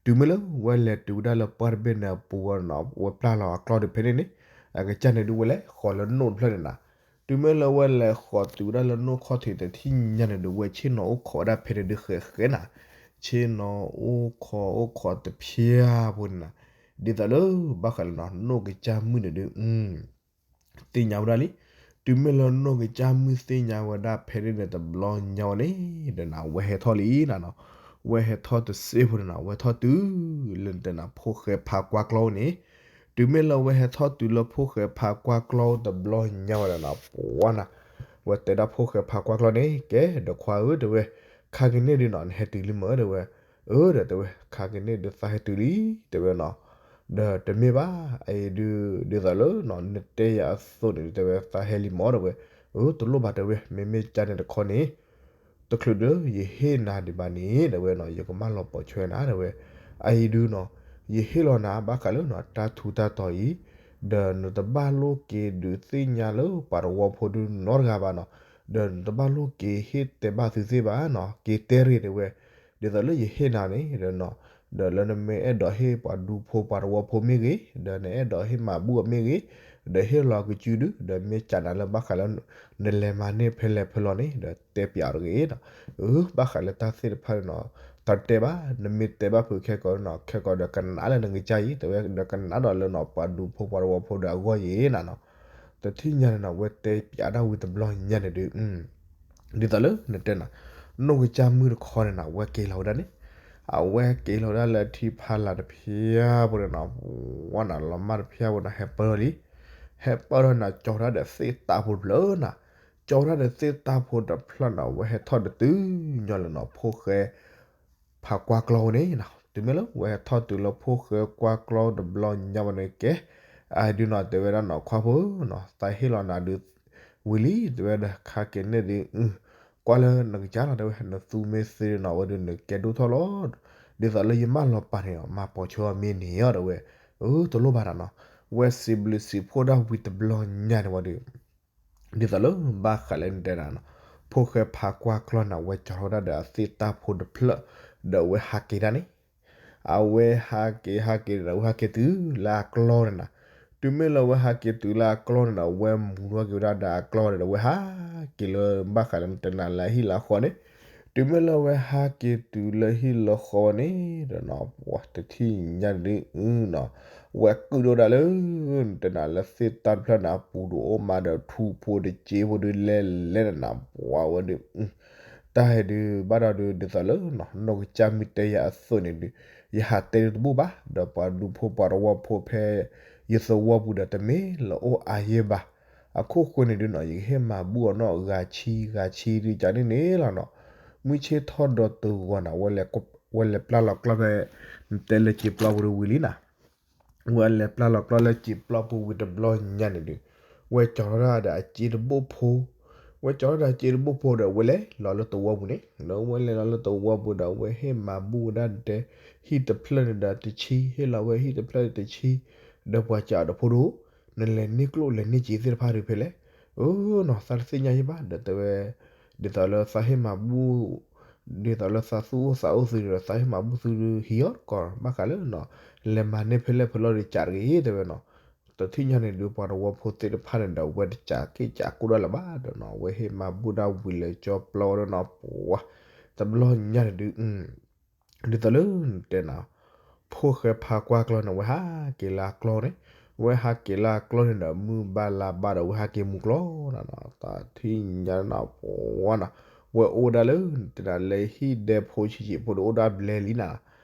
တုၤမ့ၢ်လၢဝဲလဲၤတုၤဝဲဒၣ်လၢပှၢ်တဘ့ၣ်န့ၣ်အပူၤဝဲနီၤ ဝဲပျၢ်လီၤအကျီၢ်ဒုးဖဲန့ၣ်န့ၣ်, အကစၢ်န့ၣ်ဒုးဝဲလဲၤဃီၤလၢနိၣ်တဖျၢၣ်န့ၣ်နၤ, တုၤမ့ၢ်လၢဝဲလဲၤဃီၤတုၤဝဲဒၣ်လၢနိၣ်ခီၣ်ထံး တထံၣ်ညါန့ၣ်ဒုး ဝဲဆ့ၣ်နီၤအိၣ်ခိးဝဲဒၣ်ဖဲန့ၣ်ဒုးဃဲးဃဲးနၤ, ဆ့ၣ်နီၤအိၣ်ခိးအိၣ်ခိးတဖျၢၣ်ဖိန့ၣ်နၤ, ဒ်သိးလၢဘၣ်ဃးလၢနီၤ နီၢ်ကစၢ်မုၣ်န့ၣ်ဒုး သ့ၣ်ညါဝဲဒၣ်လံ, တုၤမ့ၢ်လၢနီၢ်ကစၢ်မုၣ်သ့ၣ်ညါဝဲဒၣ်ဖဲန့ၣ်န့ၣ် တဘျီညါဝဲန့ၣ်ဒီးနၤ ဝဲဟဲထီၣ်လံနၤနီၤ, ဝဲဟဲထီၣ်တစ့ဖိန့ၣ်နၤ ဝဲထီၣ်တုၤလၢနတဲနၤ ဖိၣ်ဃဲဖါကွၢ်ကျီန့ၣ်, တုၤမ့ၢ်လၢဝဲဟဲထီၣ်တုၤလၢဖိၣ်ဃဲဖါကွၢ်ကျီတဘျီညါဝဲဒီးနၤ ပှၤနၤ, ဝဲတဲဒၣ်ဖိၣ်ဃဲဖါကွၢ်ကျီန့ၣ် ကဲဒီးခွါဧၢတဲဝဲ, ခါကန့ၣ်ဒုးနီၤ နဟဲတုၤလံမ့ၢ်တဲဝဲ, အၢဒီးတဲဝဲ ခါကန့ၣ်ဒုးသးဟဲတုၤလံတဲဝဲနီၤ, ဒီးတမ့ၢ်ဘၣ် အအံၤဒုး ဒ်သိးလၢနီၤ နတဲယၤအသိးန့ၣ်ဒုးတဲဝဲ သးဟဲလံမ့ၢ်တဲဝဲ, အၢ တလိၣ်ဘၣ်တဲဝဲ မ့မ့ၢ်ကန့ၣ်တခီန့ၣ် တချုးဒီးယဟ့ၣ်နၤဒံးဘၣ်န့ၣ် တဲဝဲနီၤ ယကမၢလီၤပိာ်ထွဲနၤ တဲဝဲ, အအံၤဒုနီၤ, ယဟ့ၣ်လီၤနၤဘၣ်ဃးလၢနီၤ တၢ်ထူးတၢ်တီၤအံၤ, ဒီးနတဘၣ်လိၣ်က့ၤဒုးသ့ၣ်ညါလၢပှၤတဝီဖိဒုနီတဂၤဘၣ်နီၤ, ဒီးနတဘၣ်လိၣ်က့ၤဟ့ၣ်တဲဘၣ်သုသ့ၣ်ဘၣ်နီၤ, က့ၤတဲရ့ၣ်တဲဝဲ, ဒ်သိးလၢယဟ့ၣ်နၤန့ၣ်ဒီးနီၤ, ဒီးလၢနမ့ၢ်အဲၣ်ဒိးဟ့ၣ်ပှၤဒူဖိပှၤတဝီဖိမ့ၢ်ဂ့ၤ, ဒီးနအဲၣ်ဒိးဟ့ၣ်မၤဘူၣ်အီၤမ့ၢ်ဂ့ၤ, ဒီးဟ့ၣ်လီၤကစုဒု, ဒီးမ့ၢ်ကးနၤလၢဘၣ်ဃးလၢ နလဲၤမၤန့ၢ်ဖဲလဲၣ်ဖဲလဲၣ်န့ၣ် ဒီးတဲပၠးအီၤတဂ့ၤနီၤ, အၢ ဘၣ်ဃးလၢတၢ်သ့ၣ်တဖၣ်န့ၣ်နီၤ, တၢ်တဲဘၣ်, နမ့ၢ်တဲဘၣ်ဖုးခဲကီးနီၤ, ခဲကီးဒီးကနၣ်လၢနကစၢ်အံၤ, တဲဝဲဒီးကနၣ်ဒီးလၢနီၤ ပှၤဒူဖိပှၤတဝီဖိဒီးအဂီၢ်ယံၤနၤနီၤ, တထံၣ်ညါန့ၣ်နီၤ ဝဲတဲပၠးဒၣ်ဝံၤတဘျီညါန့ၣ်ဒုး ဒ်သိးလၢနတဲနၤ, နီၢ်ကစၢ်မုၣ်တခီန့ၣ်နီၤ အဝဲက့ၤလီၤဝဲဒၣ်န့ၣ်, အဝဲက့ၤလီၤဝဲဒၣ်လၢထံဖးလၢ်တဖျၢၣ်ဖိန့ၣ်နီၤ, ဝဲနၤလီၤမၢ်တဖျၢၣ်ဖိန့ၣ် ဟဲပၢၢ်ထီၣ်လံ, ဟဲပၢၢ်ထီၣ်န့ၣ် ကၠီထီၣ်ဒီးသ့ၣ်တၢ်ဖိတဖျၢၣ်နီၤ, ကၠီထီၣ်ဒီးသ့ၣ်တၢ်ဖိတဖျၢၣ်န့ၣ် အဝဲဟဲထီၣ်ဒီးတုၤညီလၢနီၤ ဖိၣ်ဃဲ ဖးကွၢ်ကျီဝဲန့ၣ်နီၤ, တုၤမ့ၢ်လၢဝဲဟဲထီၣ်တုၤလၢဖိၣ်ဃဲကွၢ်ကျီတဘျီညါဝဲန့ၣ်ကဲ, အဒုးနီၤ တဲဝဲဒၣ်နီၤ ခွါဖိနီၤ သးဟ့ၣ်လီၤနၤဒုးဝံၤလံ, တဲဝဲဒၣ်ခါက့ၤန့ၣ်ဒုး, ကွၢ်လၢနကစၢ်လီၤ တဲဝဲ နသူမ့ၢ်သ့နီၤ အဝဲဒုးနကဲဒိၣ်ထီၣ်လီၤ, ဒ်သိးလၢယမၢလီၤပာ်န့ၣ် မၤပိာ်ဆိအီၤမ့ၢ်န့ၣ်အီၤ တဲဝဲ, အၢ တလိၣ်ဘၣ်တၢ်နီၤ, ဝဲစံးဘျုးစံးဖှိၣ်ဒၣ်ဝံၤတဘျီညါန့ၣ်ဝဲဒုး ဒ်သိးလၢဘၣ်ဃးလၢနတဲနၤနီၤ, ဖိၣ်ဃဲဖးကွၢ်ကျီန့ၣ် အဝဲကၠီထီၣ်ဒၣ်ဒီးအသ့ၣ်တၢ်ဖိတဖျၢၣ်, ဒီးအဝဲဟးက့ၤဒၣ်န့ၣ်, အဝဲဟးက့ၤဟးက့ၤဒီး အဝဲဟးက့ၤတုၤလၢအကျီန့ၣ်နီၤ, တုၤမ့ၢ်လၢအဝဲဟးက့ၤတုၤလၢအကျီန့ၣ်နီၤ အဝဲမူထီၣ်က့ၤဝဲဒၣ်ဒီးအကျီန့ၣ်ဒီး အဝဲဟးက့ၤလၢဘၣ်ဃးလၢနတဲနၤလၢအဟံၣ်လၢဃီန့ၣ်, တုၤမ့ၢ်လၢအဝဲဟးက့ၤတုၤလၢဟံၣ်လၢဃီန့ၣ်ဒီးနီၤ ပှၤတထံၣ်ညါဒုးနီၤ ဝဲကုၣ်ဒိၣ်ဒၣ်လၢ နတဲနၤလၢသ့ၣ်တၢ်တဖျၢၣ်န့ၣ် အပူၤဒုးအိၣ်မးဒီးထူဖိတစ့ဖိဒုးလဲၤလဲၤနၤ ပှၤဝဲဒုး, တၢ်ဟဲဒုးဘၣ်ဒီးဒုး ဒ်သိးလၢနီၤ နီၢ်ကစၢ်မုၢ်တဲယၤအသိးန့ၣ်ဒုး ယဟးတဲဒုးတဘူၣ်ဘၣ် ဒီးပှၤဒူဖိပှၤတဝီဖိဖဲ ယသဝီပူၤဒီးတမ့ၢ်လၢအိၣ်အါယဲၢ်ဘၣ်, အခိၣ်ဃိန့ၣ်ဒုးနီၤ ယကဟ့ၣ်မၤဘူၣ်အီၤနီၤ ဂၤဆံဂၤဆံဒုးကန့ၣ်န့ၣ်လီၤနီၤ, မုၢ်ဆ့ၣ်ထီၣ်ဒီးတဂီၤနၤ ဝဲလဲၤပျၢ်လီၤကျီၢ်ဖဲ နတဲလၢစံာ်ပျီပူၤဒုးဝံၤလံနၤ ဝဲလဲၤပျၢ်လီၤကျီၢ်လၢစံာ်ပျီပူၤဝံၤတဘျီညါန့ၣ်ဒုး, ဝဲကၠီထီၣ်ဒၣ်ဒီးအစ့တဘိၣ်ဖိ, ဝဲကၠီထီၣ်ဒီးအစ့တဘိၣ်ဖိဒီး ဝဲလဲၤလီၤလၢသဝီပူၤန့ၣ်, ဒီးဝဲလဲၤလီၤလၢသဝီပူၤဒီး ဝဲဟ့ၣ်မၤဘူၣ်ဝဲဒၣ်တဲ ဟံၣ်တဖျၢၣ်န့ၣ်ဒီးတဆံ, ဟ့ၣ်လီၤဝဲဟံၣ်တဖျၢၣ်န့ၣ်တဆံ, ဒီးပှၤစံးအီၤဒီးဖိဒိၣ်, နလဲၤန့ၢ်ကျိၣ်လဲၤန့ၢ်စ့သ့ၣ်တဖၣ်ဒုးဖဲလဲၣ်, အၢနီၤ သးတသ့ၣ်ညါယဲၢ်ဘၣ် ဒီးတဲဝဲ ဒ်သိးလၢသးဟ့ၣ်မၤဘူၣ် ဒ်သိးလၢသးသူၣ်အိၣ်သးအိၣ်သုဒီး သးဟ့ၣ်မၤဘူၣ်သုဒုးဟံးအီၤတကီၢ် ဘၣ်ဃးလၢနီၤ လဲၤမၤန့ၢ်ဖဲလဲၣ်ဖဲလဲၣ်ဒီးကးတဂ့ၤ တဲဝဲနီၤ, တထံၣ်ညါန့ၣ်ဒုး ပှၤတဝီဖိသ့ၣ်တဖၣ်န့ၣ်ဒီး အဝဲတကးက့ၣ်ကးကိၣ်ဒၣ်လၢၤဘၣ်ဒီးနီၤ အဝဲဟ့ၣ်မၤဘူၣ်ဒၣ်ဝံၤလၢကၠီပျီဝဲဒီးနီၤ ပှၤ တဘျီညါန့ၣ်ဒုး ဒ်သိးလၢနတဲနၤ ဖိၣ်ဃဲဖးကွၢ်ကျီန့ၣ် အဝဲဟးက့ၤလၢအကျီန့ၣ်, အဝဲဟးက့ၤလၢအကျီန့ၣ်ဒီး မုၢ်ဘၣ်လါဘၣ်ဒီး အဝဲဟးက့ၤမူကျီနၤနီၤ, တထံၣ်ညါနၤပှၤနီၤ, ဝဲအိၣ်ဒၣ်လၢ နတဲနၤလၢဟံၣ်ဒဲဖိဆံးဆံးဖိဒီး အိၣ်ဒၣ်ဘျဲလံနၤ,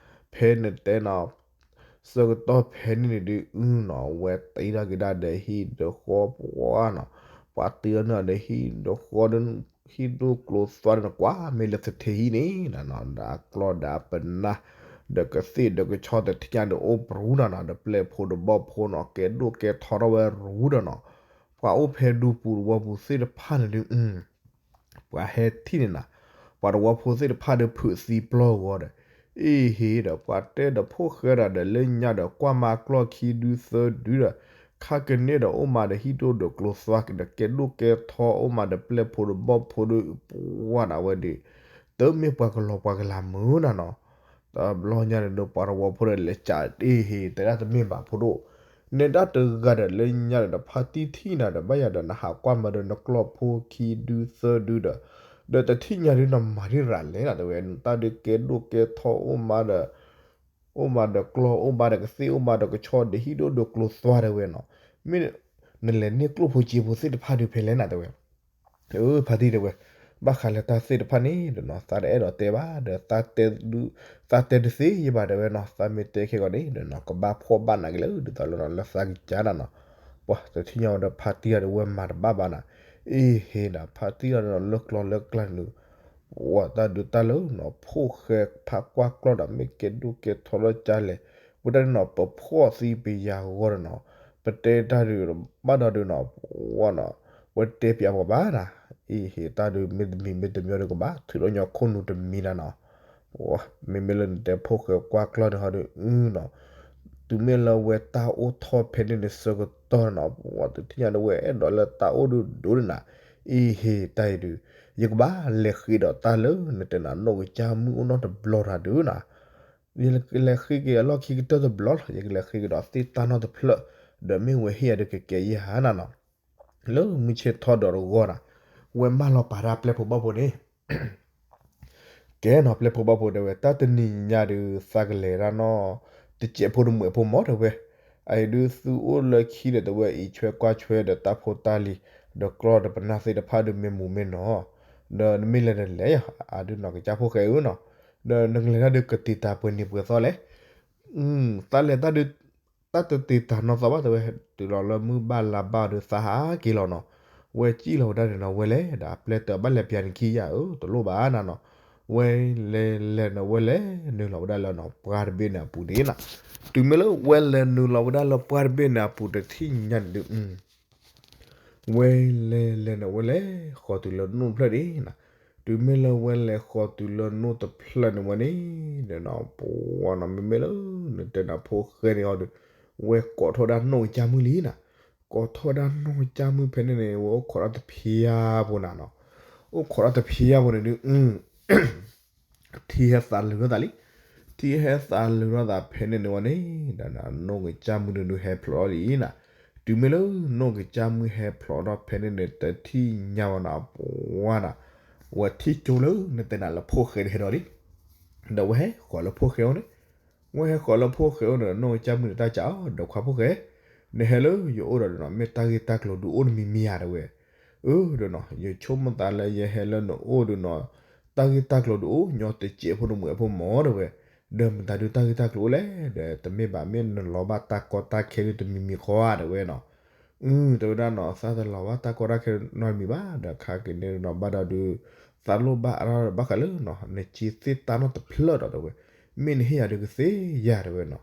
ဖဲနတဲနီၤ ဆၢကတီၢ်ဖဲန့ၣ်န့ၣ်ဒုးအုနီၤ အဝဲတ့ထီၣ်က့ၤဒၣ်ဒီးဟံၣ်ဒီးဃီပှၤနီၤ, ပှၤတ့ထီၣ်န့ၣ်ဒီးဟံၣ်ဒီးဃီဒီး ဟံၣ်ဒိၣ်ကျိၤသွါဒီးနကွၢ် မ့ၢ်လၢသထ့ဟံၣ်န့ၣ်နၤနီၤ ဒီးအကျီဒီးအပနၢ် ဒီးကသ့ၣ်ဒီးကဆီတထံၣ်ညါဒီးအိၣ်ပရူၤနၤနီၤ ဒီးပျဲၢ်ဖိဒီးဘီၣ်ဖိနီၤ ကဲဒိၣ်ကဲထီထီၣ်ဝဲရူၤဒီးနီၤ, ပှၤအိၣ်ဖဲဒူပူၤတဝီပူၤသ့ၣ်တဖၣ်န့ၣ်ဒုး ပှၤဟဲထံၣ်န့ၣ်နၤ, ပှၤတဝီဖိသ့ၣ်တဖၣ်ဒီးဖုးသံပျီၢ်ဂီၤဒီး, အ့ဟ့ဒီး ပှၤတဲဒီးဖိၣ်ဃဲဒီး ဒီးလၢညါဒီး ကွၢ်မၤကျီၢ်ခံဒုသၢဒုဒီး, ခါကန့ၣ်ဒီးအိၣ်မးဒီးဟံၣ်ဒိၣ်ဒီးကျိၤသွါက့ၤဒီး ကဲဒိၣ်ကဲထီအိၣ်မးဒီးပျဲၢ်ဖိဒီးဘီၣ်ဖိဒီး ပှၤနၤဝဲဒီး, တမ့ၢ်ပှၤကလီၤပှၤကလၤမုၢ်နၤနီၤ တဘျီညါန့ၣ်ဒီး ပှၤတဝီဖိဒီးလဲၤကးတ့ဟ့ တဲဒၣ်တမ့ၢ်ဘၣ်ဖိဒိၣ်, နဲဒၣ်တဂၤဒီးလၢညါဒီး ဖါတံၢ်ထံၣ်နၤဒီး ဘၣ်ယၤဒီးနဟးကွၢ်မၤဒီးနကျီၢ်ဖိခံဒုသၢဒုဒီး, ဒီးတထံၣ်ညါဒုးနမၤဒ်ရၤလဲၣ်နၤ တဲဝဲ နတၢ်ဒုးကဲဒိၣ်ကဲထီအိၣ်မးဒီး အိၣ်မးဒီးကျီၢ် အိၣ်မးဒီးကသ့ၣ် အိၣ်မးဒီးကဆီဒီးဟံၣ်ဒိၣ်ဒီးကျိၤသွါတဲဝဲနီၤ, မ့ၢ် နလဲၤန့ၢ်ကျိၣ်ဖိစ့ဖိသ့ၣ်တဖၣ်ဒုးဖဲလဲၣ်နၤတဲဝဲ အၢ ဖါတံၢ်တဲဝဲ, ဘၣ်ဃးလၢတၢ်သ့ၣ်တဖၣ်န့ၣ်ဒီးနီၤ သးတအဲၣ်ဒိးတဲဘၣ်ဒီး သးတဲဒုးသ့ယဘၣ်တဲဝဲနီၤ သးမ့ၢ်တဲခဲဂီၤန့ၣ်ဒီးနီၤ ကဘၣ်ဖှီၣ်ဘၣ်နၤက့ၤလၢ ဒ်သိးလၢနီၤ လၢသးကစၢ်နၤနီၤ, ပှၤတထံၣ်ညါဝဲဒီးဖါတံၢ်အီၤဒီးဝဲမၤတဘၣ်ဘၣ်နၤ, အ့ဟ့နၤ ဖါတံၢ်အီၤဒီးနီၤ လၢကျီၢ်လၢကျါန့ၣ် ပှၤတၢ်ဒုးတၢ်လၢနီၤ ဖိၣ်ဃဲဖးကွၢ်ကျီၢ်ဒီး မ့ၢ်ကဲဒိၣ်ကဲထီလၢကၢ်လဲၣ်, ဝဲဒၣ်န့ၣ်နီၤ ပဖှီၣ်သံပယၤဂီၢ်ဒီးနီၤ, ပတဲတၢ်ဒုးဘၣ်ဒီးဒုးနီၤ ပှၤနီၤ, ဝဲတဲပၠးပှၤဘၣ်နၤ, အ့ဟ့ တၢ်ဒုးမ့ၢ်တမံၤမ့ၢ်တမံၤဒီးကဘၣ်ထုးထီၣ်ညီခိၣ်နူာ်တမံၤနၤနီၤ, မ့မ့ၢ်လၢနတဲဖိၣ်ဃဲကွၢ်ကျီၢ်န့ၣ်ဟီဒုးနီၤ, တုၤမ့ၢ်လၢဝဲတၢ်အိၣ်ထီၣ်ဖဲန့ၣ်န့ၣ်ဆၢကတီၢ်နီၤ, ပှၤတထံၣ်ညါဒုးဝဲအဲၣ်ဒိးလၢတၢ်အိၣ်ဒုးဒိၣ်န့ၣ်နၤ, အံၤဟ့ၣ်တၢ်အံၤဒုး, ယကဘၣ်လဲၤဃ့ဒီးတၢ်လၢနတဲနၤနီၣ်ကစၢ်မုၣ်အိၣ်နီတဘျီတၢ်ဒုးနၤ, ယကလဲၤဃ့က့ၤအလီၢ်ခံကတၢၢ်တဘျီလီၤ, ယကလဲၤဃ့ကဒီးသ့ၣ်တၢ်နီတဖျၢၣ်, ဒီးမ့ၢ်ဝဲဟ့ၣ်ယၤဒုးကကဲယဲၢ်ဟါနၤနီၤ, လၢမုၢ်ဆ့ၣ်ထီၣ်ဒီးတဂီၢ်နၤ, ဝဲမၢလီၤပာ်တၢ်ပျဲၢ်ဖိဘီၣ်ဖိန့ၣ် ကဲနီၤ ပျဲၢ်ဖိဘီၣ်ဖိတဲဝဲ တၢ်တနံၤညါဒုး သးကလဲၤတၢ်နီၣ် တစဲးဖိတမှဲးဖိမၢတဲဝဲ, အအံၤဒုးသုအိၣ်လၢခံဒီးတဲဝဲ အံးဆွဲကွၢ်ဆွဲဒီးတၢ်ဖိတၢ်လံၤ, ဒီးကျီၢ်ဒီးပနၢ်သ့ၣ်တဖၣ်ဒုးမ့ၢ်မူၤမ့ၢ်နီၤ, ဒီးနမ့ၢ်လဲၤဒီးလဲၤယၤ အဒုးနီၢ်ကစၢ်ဖိၣ်ဃဲဧၢနီၤ, ဒီးနကလဲၤတၢ်ဒုးကတံာ်တာ်ပှဲၤနံၤပှဲၤသီလဲၣ် သးလဲၤတၢ်ဒုး တၢ်တတံာ်တာ်နီၢ်သီဘၣ်တဲဝဲ, တုၤလီၤလၢမုၢ်ဘၣ်လါဘၣ်ဒီးသးဟးက့ၤလီၤနီၤ, ဝဲစံၣ်လီၤဝဲဒၣ်န့ၣ်နီၤ ဝဲလဲၤဒီးအပျဲၢ်တဲဘၣ်လဲၤပျးနခံယၤဧၢ တလိၣ်ဘၣ်နၤနီၤ, ဝဲလဲၤလဲၤန့ၣ် ဝဲလဲၤနုာ်လီၤဝဲဒၣ်လၢနီၤ ပှၢ်တဘ့ၣ်န့ၣ်အပူၤန့ၣ်နၤ, တုၤမ့ၢ်လၢဝဲလဲၤနုာ်လီၤဝဲဒၣ်လၢပှၢ်တဘ့ၣ်န့ၣ်အပူၤတထံၣ်ညါန့ၣ်ဒုး ဝဲလဲၤလဲၤန့ၣ် ဝဲလဲၤဃီၤတုၤလၢနိၣ်တဖျၢၣ်န့ၣ်နၤ, တုၤမ့ၢ်လၢဝဲလဲၤဃီၤတုၤလၢနိၣ်တဖျၢၣ်န့ၣ်ဝဲန့ၣ် ဒီးနီၤ ပဝဲနီၤ မ့မ့ၢ်လၢ နတဲနၤဖိၣ်ဃဲန့ၣ်အီၤဒီး ဝဲကိးထီၣ်ဝဲဒၣ်နိၣ်ကစၢ်မုၣ်လံနၤ, ကိးထီၣ်ဝဲဒၣ်နိၣ်ကစၢ်မုၣ်ဖဲန့ၣ်န့ၣ် ဝဲအိၣ်ခိးတၢ်တဖျါဖိနၤနီၤ, အိၣ်ခိးတၢ်တဖျါဖိန့ၣ်ဒုး ထံဟဲသးလုာ်ထီၣ်သးလံ, ထံဟဲသးလုာ်ထီၣ်သးဖဲန့ၣ်န့ၣ်ဝဲန့ၣ် ဒီးနီၤ နိၣ်ကစၢ်မုၣ်ဒုးဒုးဟဲဖျိးထီၣ်လံနၤ, တုၤမ့ၢ်လၢနိၣ်ကစၢ်မုၣ်ဟဲဖျိးထီၣ်ဖဲန့ၣ်န့ၣ် တထံၣ်ညါဝဲနီၤ ပဝဲနီၤ, ဝဲထံၣ်ကၠိလၢနတဲနၤလၢဖိၣ်ဃဲတဟဲဒီးလံ, ဒီးဝဲဟဲဃီၤလၢဖိၣ်ဃဲအိၣ်န့ၣ်, ဝဲဟဲဃီၤလၢဖိၣ်ဃဲအိၣ်န့ၣ် နိၣ်ကစၢ်မုၣ်န့ၣ်တၢ်စံးအီၤ ဒီးခွါဖိၣ်ဃဲ, နဟဲလၢယအိၣ်ဒီးဒီးနီၤ မ့ၢ်တၢ်ဂ့ၢ်တၢ်ကျိၤဒုးအိၣ်တမံၤမံၤဧါတဲဝဲ, အၢ ဒီးနီၤ ယဆိကမိၣ်သးလၢယဟဲလၢနအိၣ်ဒီးနီၤ တၢ်ဂ့ၢ်တၢ်ကျိၤဒုးအိၣ်ညီတစဲးဖိတမှဲးဖိမၢတဲဝဲ, ဒီးမတၤဒုးတၢ်ဂ့ၢ်တၢ်ကျိၤအိၣ်လဲၣ် ဒီးတမ့ၢ်ဘၣ်မ့ၢ်နလီၤဘၣ်တၢ်ကီတၢ်ခဲဒုးတမံၤမံၤဃီဧါတဲဝဲနီၤ, အၢ တဲဝဲဒၣ်နီၤ သးတလီၤဘၣ်တၢ်ကီတၢ်ခဲနီတမံၤဘၣ် ဒီးခါက့ၤန့ၣ်နီၤ ဘၣ်ဒီးဒုး သးလိၣ်ဘၣ်အါထီၣ်ဘၣ်ဃးလၢနီၤ နစ့သ့ၣ်တၢ်နီတဖျၢၣ်ဒီးတဲဝဲ, မ့ၢ်နဟ့ၣ်ယၤဒုးကသ့ယၤတဲဝဲနီၤ,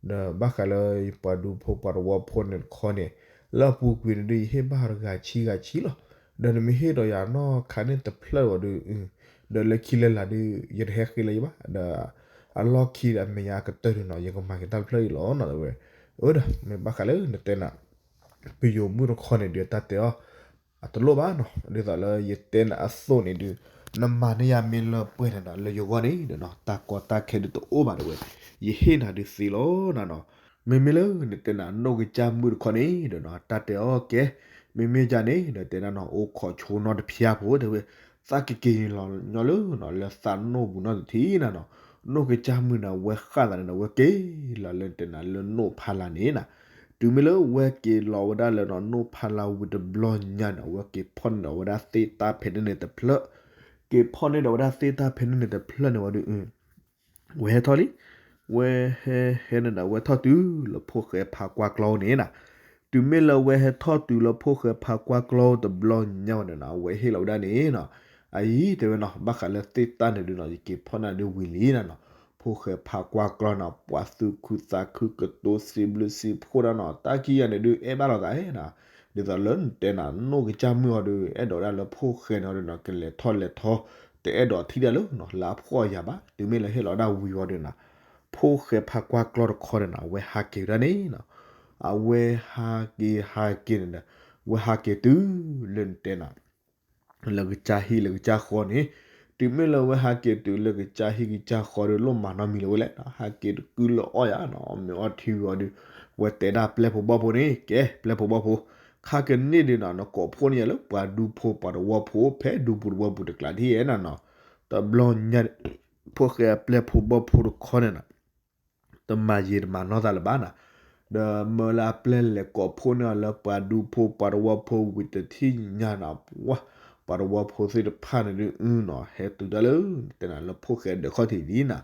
ဒီးဘၣ်ဃးလၢယပှၤဒူဖိပှၤသဝီဖိန့ၣ်တခီန့ၣ်, လၢအပူၤကွံာ်န့ၣ်ဒုး ယဟ့ၣ်ဘၣ်တဂၤဆံဂၤဆံလီၤ, ဒီးနမ့ၢ်ဟ့ၣ်ဒီးယၤနီၢ်ခါန့ၣ်တဖျၢၣ်ဝဲဒုး, ဒီးလၢခံလၢလာ်ဒုး ယတဟဲဃ့လၢၤယဘၣ်, ဒီးအလီၢ်ခံဒီးအမဲာ်ညါကတၢၢ်ဒုးနီၤ ယကမၤက့ၤတၢ်တဖျၢၣ်အံၤလီၤနီၤတဲဝဲ, အၢ ဒီးမ့ၢ်ဘၣ်ဃးလၢနတဲနၤ ပယိၤမုၣ်တခီန့ၣ်ဒုးတၢ်တဲအီၤ, အတလိၣ်ဘၣ်နီၤ ဒ်သိးလၢယတဲနၤအသိးန့ၣ်ဒုး, နမၤန့ၢ်ယၤမ့ၢ်လၢပှဲၤန့ၣ်ဒီး လၢယဂီၢ်န့ၣ်ဒီးနီၤ တၢ်ကီတၢ်ခဲဒုးတအိၣ်ဘၣ်တဲဝဲ, ယဟ့ၣ်နၤဒုးသ့လီၤနၤနီၤ, မ့မ့ၢ်လၢနတဲနၤနိၣ်ကစၢ်မုၣ်တခီန့ၣ်ဒီးနီၤ တၢ်တဲအီၤကဲ, မ့မ့ၢ်ယၤန့ၣ်ဒီးတဲနၤနီၤ အိၣ်ခိးဆိနီတဖျါဖိတဲဝဲ, သးကက့ၤလီၤညီလၢနီၤလၢသးနိၣ်ပူၤနီၢ်တထံၣ်နၤနီၤ, နိၣ်ကစၢ်မုၣ်န့ၣ် အဝဲဃၣ်သးန့ၣ်ဒီး အဝဲက့ၤလီၤလၢတဲနၤလၢနိၣ်ဖးလၢ်န့ၣ်နၤ, တုၤမ့ၢ်လၢအဝဲက့ၤလီၤဝဲဒၣ်လၢနီၤ နိၣ်ဖးလၢ်ဝံၤတဘျီညါန့ၣ် အဝဲက့ၤဖီၣ်န့ၢ်ဒီးဝဲဒၣ်သ့ၣ်တၢ်ဖဲန့ၣ်န့ၣ်တဖျၢၣ်, က့ၤဖီၣ်န့ၢ်ဒီးဝဲဒၣ်သ့ၣ်တၢ်ဖဲန့ၣ်န့ၣ်တဖျၢၣ်န့ၣ်ဝံၤဒီး ဝဲဟဲထီၣ်လံ, ဝဲဟဲဟဲန့ၣ်ဒီး ဝဲထီၣ်တုၤလၢဖိၣ်ဃဲဖးကွၢ်ကျီန့ၣ်နၤ, တုၤမ့ၢ်လၢဝဲဟဲထီၣ်တုၤလၢဖိၣ်ဃဲဖးကွၢ်ကျီတဘျီညါဝဲန့ၣ်နီၤ အဝဲဟ့ၣ်လီၤဝဲဒၣ်န့ၣ်နီၤ, အအံၤတဲဝဲနီၤ ဘၣ်ဃးလၢသ့ၣ်တၢ်န့ၣ်ဒုးနီၤ ယက့ၤဖီၣ်န့ၢ်ဒုးဝံၤလံနၤနီၤ, ဖိၣ်ဃဲဖးကွၢ်ကျီနီၤ ပှၤသူၣ်ခုသးခုကတိၤစံးဘျုးစံးဖှိၣ်ဒၣ်နီၤ တၢ်ခံဂၤန့ၣ်ဒုးအဲၣ်ဘၣ်လိာ်သးနီၤ, ဒ်သိးလၢနတဲနၤ နိၣ်ကစၢ်မုၣ်အီၤဒုး အဲၣ်ဒိးဒၣ်လၢဖိၣ်ဃဲန့ၣ်အီၤဒုးနီၤ ကလဲၤထီၣ်လဲၤထီ, တအဲၣ်ဒိးထံၣ်ဒၣ်လၢနီၤ လၢအဖှီၣ်အယာ်ဘၣ်, တုၤမ့ၢ်လၢဟ့ၣ်လီၤဒၣ်ဝံၤဝံၤဒုးနီၤ, ဖိၣ်ဃဲဖးကွၢ်ကျီတခီန့ၣ်နီၤ အဝဲဟးက့ၤဝဲဒၣ်န့ၣ်နီၤ, အဝဲဟးက့ၤဟးက့ၤန့ၣ်ဒီး ဝဲဟးက့ၤတုၤလၢနတဲနၤ လၢကစၢ်ဟံၣ်လၢကစၢ်ဃီန့ၣ်, တုၤမ့ၢ်လၢဝဲဟးက့ၤတုၤလၢကစၢ်ဟံၣ်ကစၢ်ဃီဒီး လိၣ်မၤနီတမံၤလၢၤဝဲလဲၣ်, ဟးက့ၤတကုလၢအီၣ်ယၤနီၤ မ့ၢ်အီထံဝံၤအီၤဒီး, ဝဲတဲဒၣ်ပျဲၢ်ဖိဘီၣ်ဖိန့ၣ် ကဲ ပျဲၢ်ဖိဘီၣ်ဖိ, ခါကန့ၣ်ဒုးနီၤ နကိးဖှိၣ်န့ၢ်ယၤလၢပှၤဒူဖိပှၤသဝီဖိ ဖဲဒူပူၤသဝီပူၤတကျးဒ်အံၤနၤနီၤ, တဘျီညါ ဖိၣ်ဃဲအပျဲၢ်ဖိဘီၣ်ဖိတခီန့ၣ်နီၤ တမၤယံာ်တမၤနီၢ်သးလၢၤဘၣ်နီၤ, ဒီးမၢလၢအပျဲၢ်လဲၤကိးဖှိၣ်န့ၢ်အီၤလၢပှၤဒူဖိပှၤသဝီဖိဝံၤတထံၣ်ညါနီၤ, ပှၤသဝီဖိသ့ၣ်တဖၣ်န့ၣ်ဒုးနီၤ ဟဲတုၤတၢ်လၢ နတဲနၤလၢဖိၣ်ဃဲဒၢးခီၣ်ထံးလံနီၤ,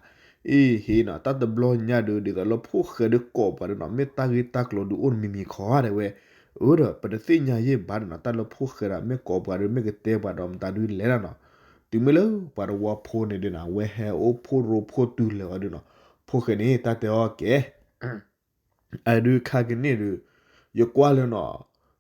အ့ဟ့နီၤ တၢ်တဘျီညါဒုး ဒ်သိးလၢဖိၣ်ဃဲဒုးကိးပှၤဒုးနီၤ မ့ၢ်တၢ်ဂ့ၢ်တၢ်ကျိၤဒုးအိၣ်တမံၤမံၤခီဧါတဲဝဲ, အၢ ဒီးပတသ့ၣ်ညါယဲၢ်ဘၣ်ဒီးနီၤ တၢ်လၢဖိၣ်ဃဲဒီး မ့ၢ်ကိးပှၤဒုး မ့ၢ်ကတဲပှၤဒီးမတၤဒုးလဲၣ်နၤနီၤ, တုၤမ့ၢ်လၢပှၤသဝီဖိန့ၣ်ဒုးနီၤ အဝဲဟဲအိၣ်ဖှိၣ်ရိဖှိၣ်တုၤလၢာ်အီၤဒုးနီၤ, ဖိၣ်ဃဲန့ၣ် တၢ်တဲအီၤကဲ အဒုးခါကန့ၣ်ဒုး, ယကွၢ်လၢနီၤ,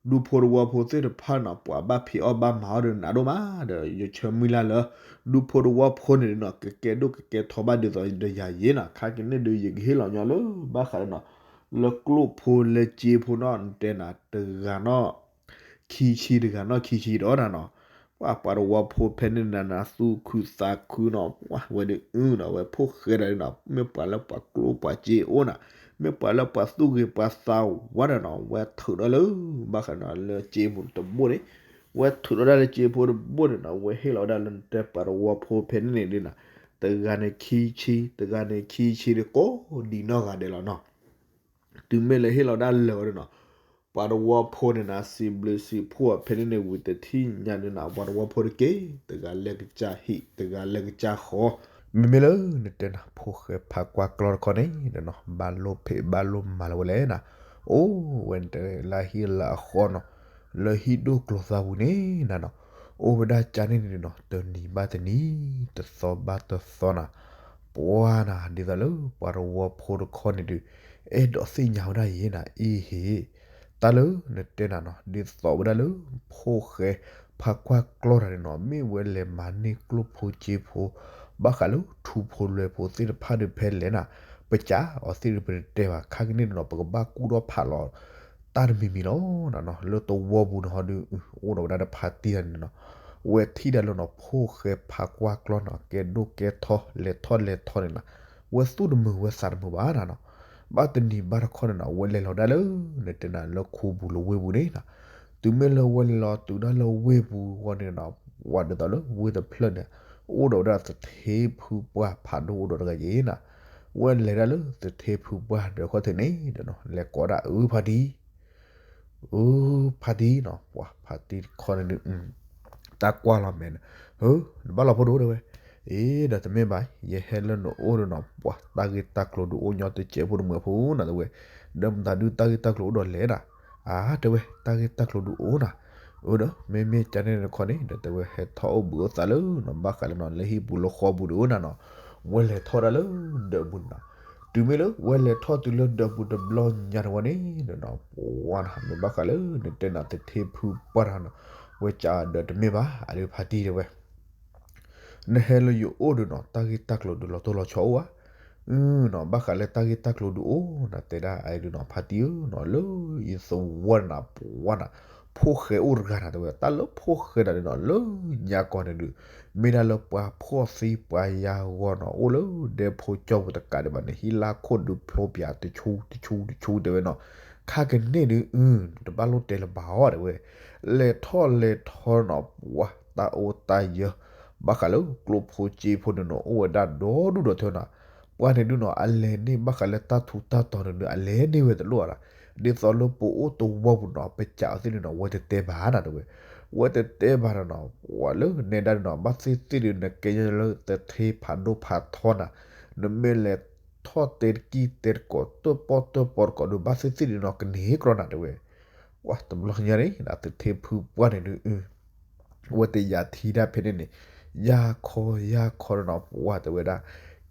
ဒူဖိတဝီဖိသ့ၣ်တဖၣ်နီၤ ပှၤဘၣ်ဖံးအီၣ်ဘၣ်မၤအီၣ်ဒီးနးဒိၣ်မးဒီး ယဆၢမုၢ်လၢ်လၢ ဒူဖိတဝီဖိန့ၣ်နီၤ ကကဲဒိၣ်ကကဲထီဘၣ်ဒ်သိးဒီးယၤယ့နီၤ ခါကန့ၣ်ဒုးယကဟ့ၣ်လီၤညီလၢဘၣ်ဃးဒီးနီၤ လၢကျိၣ်ဖိလၢစ့ဖိနီၤ နတဲနၤတဂၤနီၤ ခံဆံတဂၤနီၤ ခံဆံဒီးနၤနီၤ ပှၤပှၤတဝီဖိဖဲန့ၣ်နၤနၤသူၣ်ခုသးခုနီၤ ပှၤဝဲဒုးအုနီၤ ဝဲဖိၣ်ဃဲဒၣ်နီၤ မ့ၢ်ပှၤလၢပှၤကျိၣ်ပှၤစ့အိၣ်နၤ မ့ၢ်ပှၤလၢပှၤသူၣ်ဂ့ၤပှၤသးဝါဒီးနီၤ ဝဲထုးထီၣ်လၢ ဘၣ်ဃးနီၤ လၢစ့ဖိတဘိၣ်န့ၣ် ဝဲထုးထီၣ်ဒၣ်လၢစ့ဖိတဘိၣ်န့ၣ်နီၤ ဝဲဟ့ၣ်လီၤဝဲဒၣ်လၢနတဲပှၤတဝီဖိဖဲန့ၣ်န့ၣ်ဒုးနီၤ တဂၤန့ၣ်ခံဆံ တဂၤန့ၣ်ခံဆံဒီးကိးဒံးနီၢ်ဂၤဒဲးလီၤနီၤ တုၤမ့ၢ်လၢဟ့ၣ်လီၤဒၣ်လၢာ်ဝဲဒၣ်နီၤ ပှၤတဝီဖိန့ၣ်နၤ စံးဘျုးစံးဖှိၣ်အီၤဖဲန့ၣ်န့ၣ် ဝံၤတထံၣ်ညါန့ၣ်နၤ ပှၤတဝီဖိတက့ၢ် တဂၤလၢကစၢ်ဟံၣ် တဂၤလၢကစၢ်ဃီ မ့မ့ၢ်လၢနတဲနၤ ဖိၣ်ဃဲဖးကွၢ်ကျီတခီန့ၣ်နီၤ ဘၣ်လိၣ်ဖံးဘၣ်လိၣ်မၤလၢၤဝဲလဲၣ်နၤ အိၣ်ဝဲနတဲလၢဟံၣ်လၢအဃီနီၤ လၢဟံၣ်ဒိၣ်ကျိၤသၣ်ပူၤန့ၣ်နၤနီၤ အိၣ်ဝဲဒၣ်ကၢ်န့ၣ်န့ၣ်နီၤ တနံၤဘၣ်တနံၤ တသီဘၣ်တသီနၤ ပှၤနၤ ဒ်သိးလၢပှၤတဝီဖိတခီန့ၣ်ဒုး အဲၣ်ဒိးသ့ၣ်ညါဝဲဒၣ်ယ့နၤ အ့ဟ့ၣ် တၢ်လၢနတဲနၤနီၤ ဒ်သိးဝဲဒၣ်လၢ ဖိၣ်ဃဲဖးကွၢ်ကျီတဂၤန့ၣ်နီၤ မ့ၢ်ဝဲလဲၤမၤန့ၢ်ကျိၣ်ဖိစ့ဖိ ဘၣ်ဃးလၢထူဖိလွဲဖိသ့ၣ်တဖၣ်ဒုးဖဲလဲၣ်နၤ ပစံးအီၤသ့ၣ်ဒုးပတတဲဘၣ် ခါကန့ၣ်န့ၣ်နီၤ ပကဘၣ်ကူၣ်ထီၣ်ဖးလီၤ တၢ်တမံၤမံၤလီၤနၤနီၤ လၢတဝီပူၤန့ၣ်ဟီဒုး အိၣ်ဒီးဝဲဒၣ်ဒီးဖါတံၢ်တဂၤန့ၣ်နီၤ ဝဲထံၣ်ဒၣ်လၢနီၤ ဖိၣ်ဃဲဖးကွၢ်ကျီနီၤ ကဲဒိၣ်ကဲထီ လဲၤထီၣ်လဲၤထီန့ၣ်နၤ ဝဲသူၣ်တမုာ်ဝဲသးတမုာ်ဘၣ်နၤနီၤ ဘၣ်တနံၤဘၣ်တခီန့ၣ်နီၤ ဝဲလဲၤလီၤဒၣ်လၢ နတဲနၤလၢခူပူၤလၢဝ့ၢ်ပူၤန့ၣ်နၤ တုၤမ့ၢ်လၢဝဲလဲၤလီၤတုၤဒၣ်လၢဝ့ၢ်ပူၤအဂီၢ်န့ၣ်နီၤ ဝဲဒ်သိးလၢဝ့ၢ်တဖျၢၣ်န့ၣ် အိၣ်ဒီးဝဲဒၣ်သထ့ဖုပှၢ်ဖးဒိၣ်အိၣ်ဒီးတဂၤယ့နၤ ဝဲလဲၤဒၣ်လၢသထ့ဖုပှၢ်ဒီးခီၣ်ထံးန့ၣ်ဒီးနီၤ လဲၤကိးဒၣ်အုဖါတံၢ် အု ဖါတံၢ်နီၤ ပှၤဖါတံၢ်တခီန့ၣ်ဒုး တၢ်ကွၢ်လီၤမဲာ်န့ၣ် ဧၢ နဘၣ်လီၤဖိဒိၣ်တဲဝဲ အ့ ဒီးတမ့ၢ်ဘၣ် ယဟဲလၢနအိၣ်ဒီးနီၤ ပှၤတၢ်ဂ့ၢ်တၢ်ကျိၤဒုးအိၣ်ညီတစဲးဖိတမှဲၤဖိနၤတဲဝဲ ဒီးမတၤဒုးတၢ်ဂ့ၢ်တၢ်ကျိၤအိၣ်ဒီးလဲၣ်နၤ အါတဲဝဲ တၢ်ဂ့ၢ်တၢ်ကျိၤဒုးအိၣ်နၤ အၢ ဒီးမ့မ့ၢ်ကၢ်န့ၣ်တခီန့ၣ် ဒီးတဲဝဲဟဲထီၣ်အိၣ်ဘှံးအိၣ်သးလၢနီၤ ဘၣ်ဃးလၢနီၤ လၢဟံၣ်ပူၤလၢဃီပူၤဒုးအိၣ်နၤနီၤ ဝဲလဲၤထီၣ်ဒၣ်လၢဒၢးပူၤန့ၣ်နီၤ တုၤမ့ၢ်လၢဝဲလဲၤထီၣ်တုၤလၢဒၢးပူၤတဘျီညါန့ၣ်ဝဲန့ၣ်ဒီးနီၤ ပှၤနၤ မ့ၢ်ဘၣ်ဃးလၢနတဲနၤသထ့ဖုပှၢ်တဂၤနီၤ ဝဲစံးဒီးတမ့ၢ်ဘၣ် အဒုးဖါတံၢ်တဲဝဲ နဟဲလၢယအိၣ်ဒီးနီၤ တၢ်ဂ့ၢ်တၢ်ကျိၤဒုးလီၤတိၢ်လီၤဆီအိၣ်ဧါ အၢနီၤ ဘၣ်ဃးလၢတၢ်ဂ့ၢ်တၢ်ကျိၤဒုးအိၣ်နၤ တဲဒၣ်အဒုးနီၤ ဖါတံၢ်ဧၢနီၤ လၢယသဝီနၤ ပှၤနၤ ဖိၣ်ဃဲအိၣ်တဂၤနၤတဲဝဲ တၢ်လၢဖိၣ်ဃဲတဂၤန့ၣ်နီၤ လၢညါကီၢ်န့ၣ်ဒုး မ့ၢ်ဒၣ်လၢပှၤဖှီၣ်သံပှၤယါဂီၢ်နီၤ အိၣ်လၢဒဲဖိကၠီပူၤတကးဒံးဘၣ်န့ၣ် ဟံၣ်လါခိၣ်ဒုးဖျိပၠးတဆူတဆူတဆူတဲဝဲနီၤ ခါကန့ၣ်ဒုး အၢ တဘၣ်လိၣ်တဲလၢၤဘၣ်အီၤတဲဝဲ လဲၤထီၣ်လဲၤထီနီၤ ပှၤတၢ်အိၣ်တၢ်ယၢၤ ဘၣ်ဃးလၢကျိၣ်ဖိစ့ဖိန့ၣ်နီၤ အိၣ်ဝဲဒၣ်ဒီဒူၣ်ဒီထၢနၤ ပှၤန့ၣ်ဒုးနီၤ အလဲၤန့ၢ်ဘၣ်ဃးလၢတၢ်ထူးတၢ်တီၤန့ၣ်ဒုး အလဲၤန့ၢ်ဝဲတလိၣ်အါဒၣ် ဒ်သိးလၢပအိၣ်တဝီပူၤနီၤ ပစံးအီၤသ့ၣ်န့ၣ်နီၤ ဝဲတတဲဘၣ်နၤတဲဝဲ ဝဲတတဲဘၣ်ဒီးနီၤ ပှၤလၢနဲဒၣ်န့ၣ်နီၤ ဘၣ်သ့ၣ်သ့ၣ်ဒုး နကဲလၢသထ့ဖးဒိၣ်ဖးထီနၤ နမ့ၢ်လဲၤထီၣ်တဲတကံၢ်တဲတကိး တၢၣ်ပီၣ်တၢၣ်ပီတကိးဒုး ဘၣ်သ့ၣ်သ့ၣ်ဒုးနီၤ ကန့ၢ်ကြီနၤတဲဝဲ ပှၤတဘျီညါန့ၣ် သထ့ဖုပှၢ်န့ၣ်ဒုး ဝဲတယာ်ထံဒၣ်ဖဲန့ၣ်န့ၣ် ယၢ်ခီယၢ်ခီဒီးနီၤ ပှၤတဲဝဲဒၣ်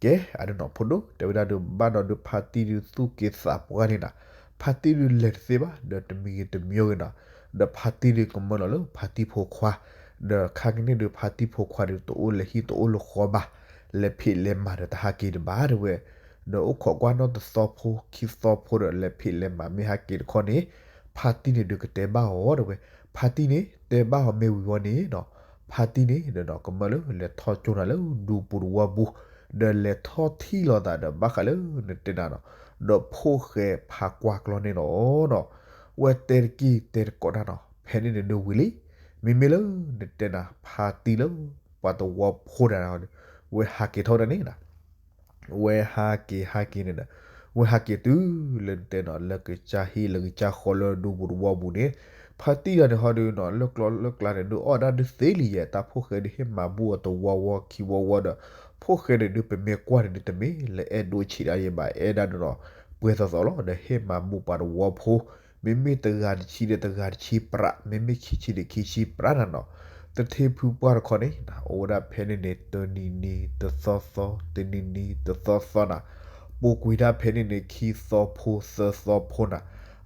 ကဲ အဒုးနီၤ ဖိဒိၣ် တဲဝဲဒၣ်ဒုး ဘၣ်ဒီးဒုးဖါတံၢ်ဒုးသူၣ်က့သးပှၢ်န့ၣ်နီၤ ဖါတံၢ်ဒုးလဲၤတသ့ဘၣ် ဒီးတမံၤဂ့ၤတမံၤဂ့ၤနီၤ ဒီးဖါတံၢ်ဒုးကမၢလီၤလၢဖါတံၢ်ဖိခွါ ဒီးခါကန့ၣ်ဒုးဖါတံၢ်ဖိခွါဒုးတအိၣ်လၢဟံၣ်တအိၣ်လၢဃီဘၣ် လဲၤဖံးလဲၤမၤဒီးတဟးက့ၤတဘၣ်တဲဝဲ ဒီးအိၣ်ခိးကွၢ်နီၢ်တသီဖိခံသီဖိဒီး လဲၤဖံးလဲၤမၤမ့ၢ်ဟးက့ၤတခီန့ၣ် ဖါတံၢ်န့ၣ်ဒုးကတဲဘၣ်အီၤတဲဝဲ ဖါတံၢ်န့ၣ် တဲဘၣ်အီၤမ့ၢ်ဝံၤဝီန့ၣ်နီၤ ဖါတံၢ်န့ၣ်ဒီးနီၤ ကမၢလၢလဲၤထီၣ်ကၠိနၤလၢဒူပူၤတဝီပူၤ ဒီးလဲၤထီၣ်ထံၣ်လိာ်သးဒီးဘၣ်ဃးလၢနတဲနၤနီၤ ဒီးဖိၣ်ဃဲဖးကွၢ်ကျီန့ၣ်လီၤနီၤ ဝဲတဲတကံၢ်တဲတကိးတၢ်နီၤ ဖဲန့ၣ်န့ၣ်ဒုးဝံၤလံ မ့မ့ၢ်လၢနတဲနၤ ဖါတံၢ်လၢ ပှၤတဝီဖိတဂၤန့ၣ် ဝဲဟးက့ၤထီၣ်ဝဲဒၣ်န့ၣ်နီၤ ဝဲဟးက့ၤဟးက့ၤန့ၣ်ဒီး ဝဲဟးက့ၤတုၤလၢနတဲနီၤ လၢကစၢ်ဟံၣ်လၢကစၢ်ဃီလၢဒူပူၤတဝီပူၤန့ၣ် ဖါတံၢ်တဂၤန့ၣ်ဟီဒုးနီၤ လၢကျီလၢကျါန့ၣ် ဒုးအီၣ်ဒၣ်ဒုးသ့လံယဲ တၢ်ဖိၣ်ဃဲဒုးဟ့ၣ်မၤဘူၣ်အီၤတဝီဝီခံဝီဝီဒီး ဖိၣ်ဃဲန့ၣ်ဒုးပမ့ၢ်ကွၢ်န့ၣ်ဒုး တမ့ၢ်လၢအဲၣ်ဒိၣ်ဆံးဒၣ်ယဲဘၣ် အဲၣ်ဒၣ်ဒုးနီၤ ပှဲၤသိးသိးလီၤ ဒီးဟ့ၣ်မၤဘူၣ်ပှၤတဝီဖိ မ့မ့ၢ်တဂၤတဆံဒီးတဂၤတဆံပြး မ့မ့ၢ်ခံဆံဒီးခံဆံပြးနၤနီၤ သထ့ဖုပှၢ်တခီန့ၣ် အိၣ်ဝဲဒၣ်ဖဲန့ၣ်န့ၣ် တနံၤနံၤတသီသီ တနံၤနံၤတသီသီနၤ ပူၤကွံာ်ဒၣ်ဖဲန့ၣ်န့ၣ် ခံသီဖိသၢသီဖိနၤ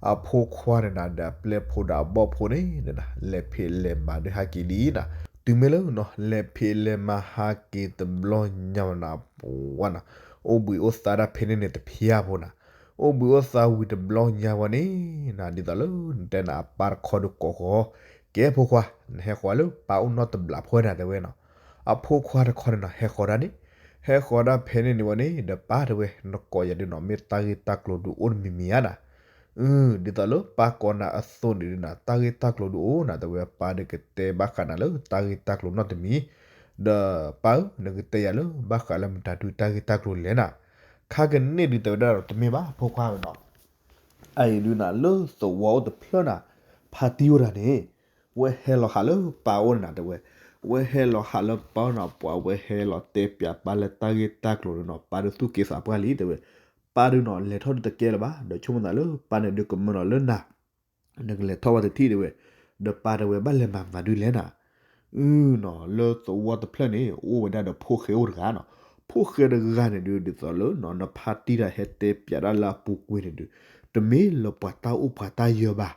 အဖိခွါန့ၣ်နၤ ဒီးအပျဲၢ်ဖိဒီးအဘီၣ်ဖိန့ၣ်နၤ လဲၤဖံးလဲၤမၤဒုးဟဲက့ၤဒ်အံၤနၤ, တုၤမ့ၢ်လၢနီၤ လဲၤဖံးလဲၤမၤဟဲက့ၤတဘျီညါဝဲနၤပှၤနၤ, အိၣ်ဘှံးအိၣ်သါဒၣ်ဖဲန့ၣ်န့ၣ်တဖျါဖိနၤ, အိၣ်ဘှံးအိၣ်သါဝံၤတဘျီညါဝဲန့ၣ်နၤ ဒ်သိးလၢနတဲနၤအပၢ်တခီဒုးကိးဃီ, ကဲဖိခွါ နဟဲဃီၤလၢပၢ်အိၣ်နီတဘျီဖိနၤတဲဝဲနီၤ, အဖိခွါတခီန့ၣ်နီၤ ဟဲဃီၤဒၣ်န့ၣ်, ဟဲဃီၤဒၣ်ဖဲန့ၣ်န့ၣ်ဝဲန့ၣ် ဒီးပၢ်တဲဝဲ နကိးယၤဒုးနီၤ မ့ၢ်တၢ်ဂ့ၢ်တၢ်ကျိၤဒုးအိၣ်တမံၤမံၤဧါနၤ အၢ ဒ်သိးလၢပၢ်ကိးနၤအသိးန့ၣ်ဒုးနၤ တၢ်ဂ့ၢ်တၢ်ကျိၤဒုးအိၣ်နၤ တဲဝဲပၢ်ဒုးကတဲဘၣ်ဃးနၤလၢတၢ်ဂ့ၢ်တၢ်ကျိၤနီတမံၤ, ဒီးပၢ်ဧၢ နကတဲယၤလၢဘၣ်ဃးလၢမတၤဒုးတၢ်ဂ့ၢ်တၢ်ကျိၤလဲၣ်နၤ, ခါကန့ၣ်ဒုးတဲဝဲဒၣ်ဒီးတမ့ၢ်ဘၣ်ဖိခွါဝဲနီၤ အအံၤဒုးနၤ လၢသဝီအိၣ်တဖျၢၣ်နၤ ဖါတံၢ်အိၣ်တဂၤန့ၣ် ဝဲဟဲလီၤဟးလၢပၢ်အိၣ်န့ၣ်နၤတဲဝဲ, ဝဲဟဲလီၤဟးလၢပၢ်အိၣ်နၤ ပှၤဝဲဟဲလီၤတဲပၠးပၢ်လၢတၢ်ဂ့ၢ်တၢ်ကျိၤန့ၣ်နီၤ ပၢ်ဒုးသူၣ်က့သးပှၢ်လံတဲဝဲ, ပၢ်ဒုးနီၤ လဲၤထီၣ်ဒုးတကဲလၢၤဘၣ် ဒီးဆိကမိၣ်သးလၢပၢ်န့ၣ်ဒုးကမၢလီၤလၢနၤ နကလဲၤထီၣ်ဝဲတထံၣ်တဲဝဲ, ဒီးပၢ်တဲဝဲဘၣ်လဲၤမၤမၤဒုးလဲၣ်နၤ, အုနီၤ လၢသဝီတဖျၢၣ်န့ၣ် အိၣ်ဝဲဒၣ်ဒီးဖိဃဲအိၣ်တဂၤနီၤ, ဖိဃဲတဂၤန့ၣ်ဒုး ဒ်သိးလၢနီၤ နဖါတံၢ်တၢ်ဟဲတဲပၠးဒၣ်လၢအပူၤကွံာ်န့ၣ်ဒုး တမ့ၢ်လၢပှၤတၢ်အိၣ်ပှၤတၢ်ယၢၤဘၣ်,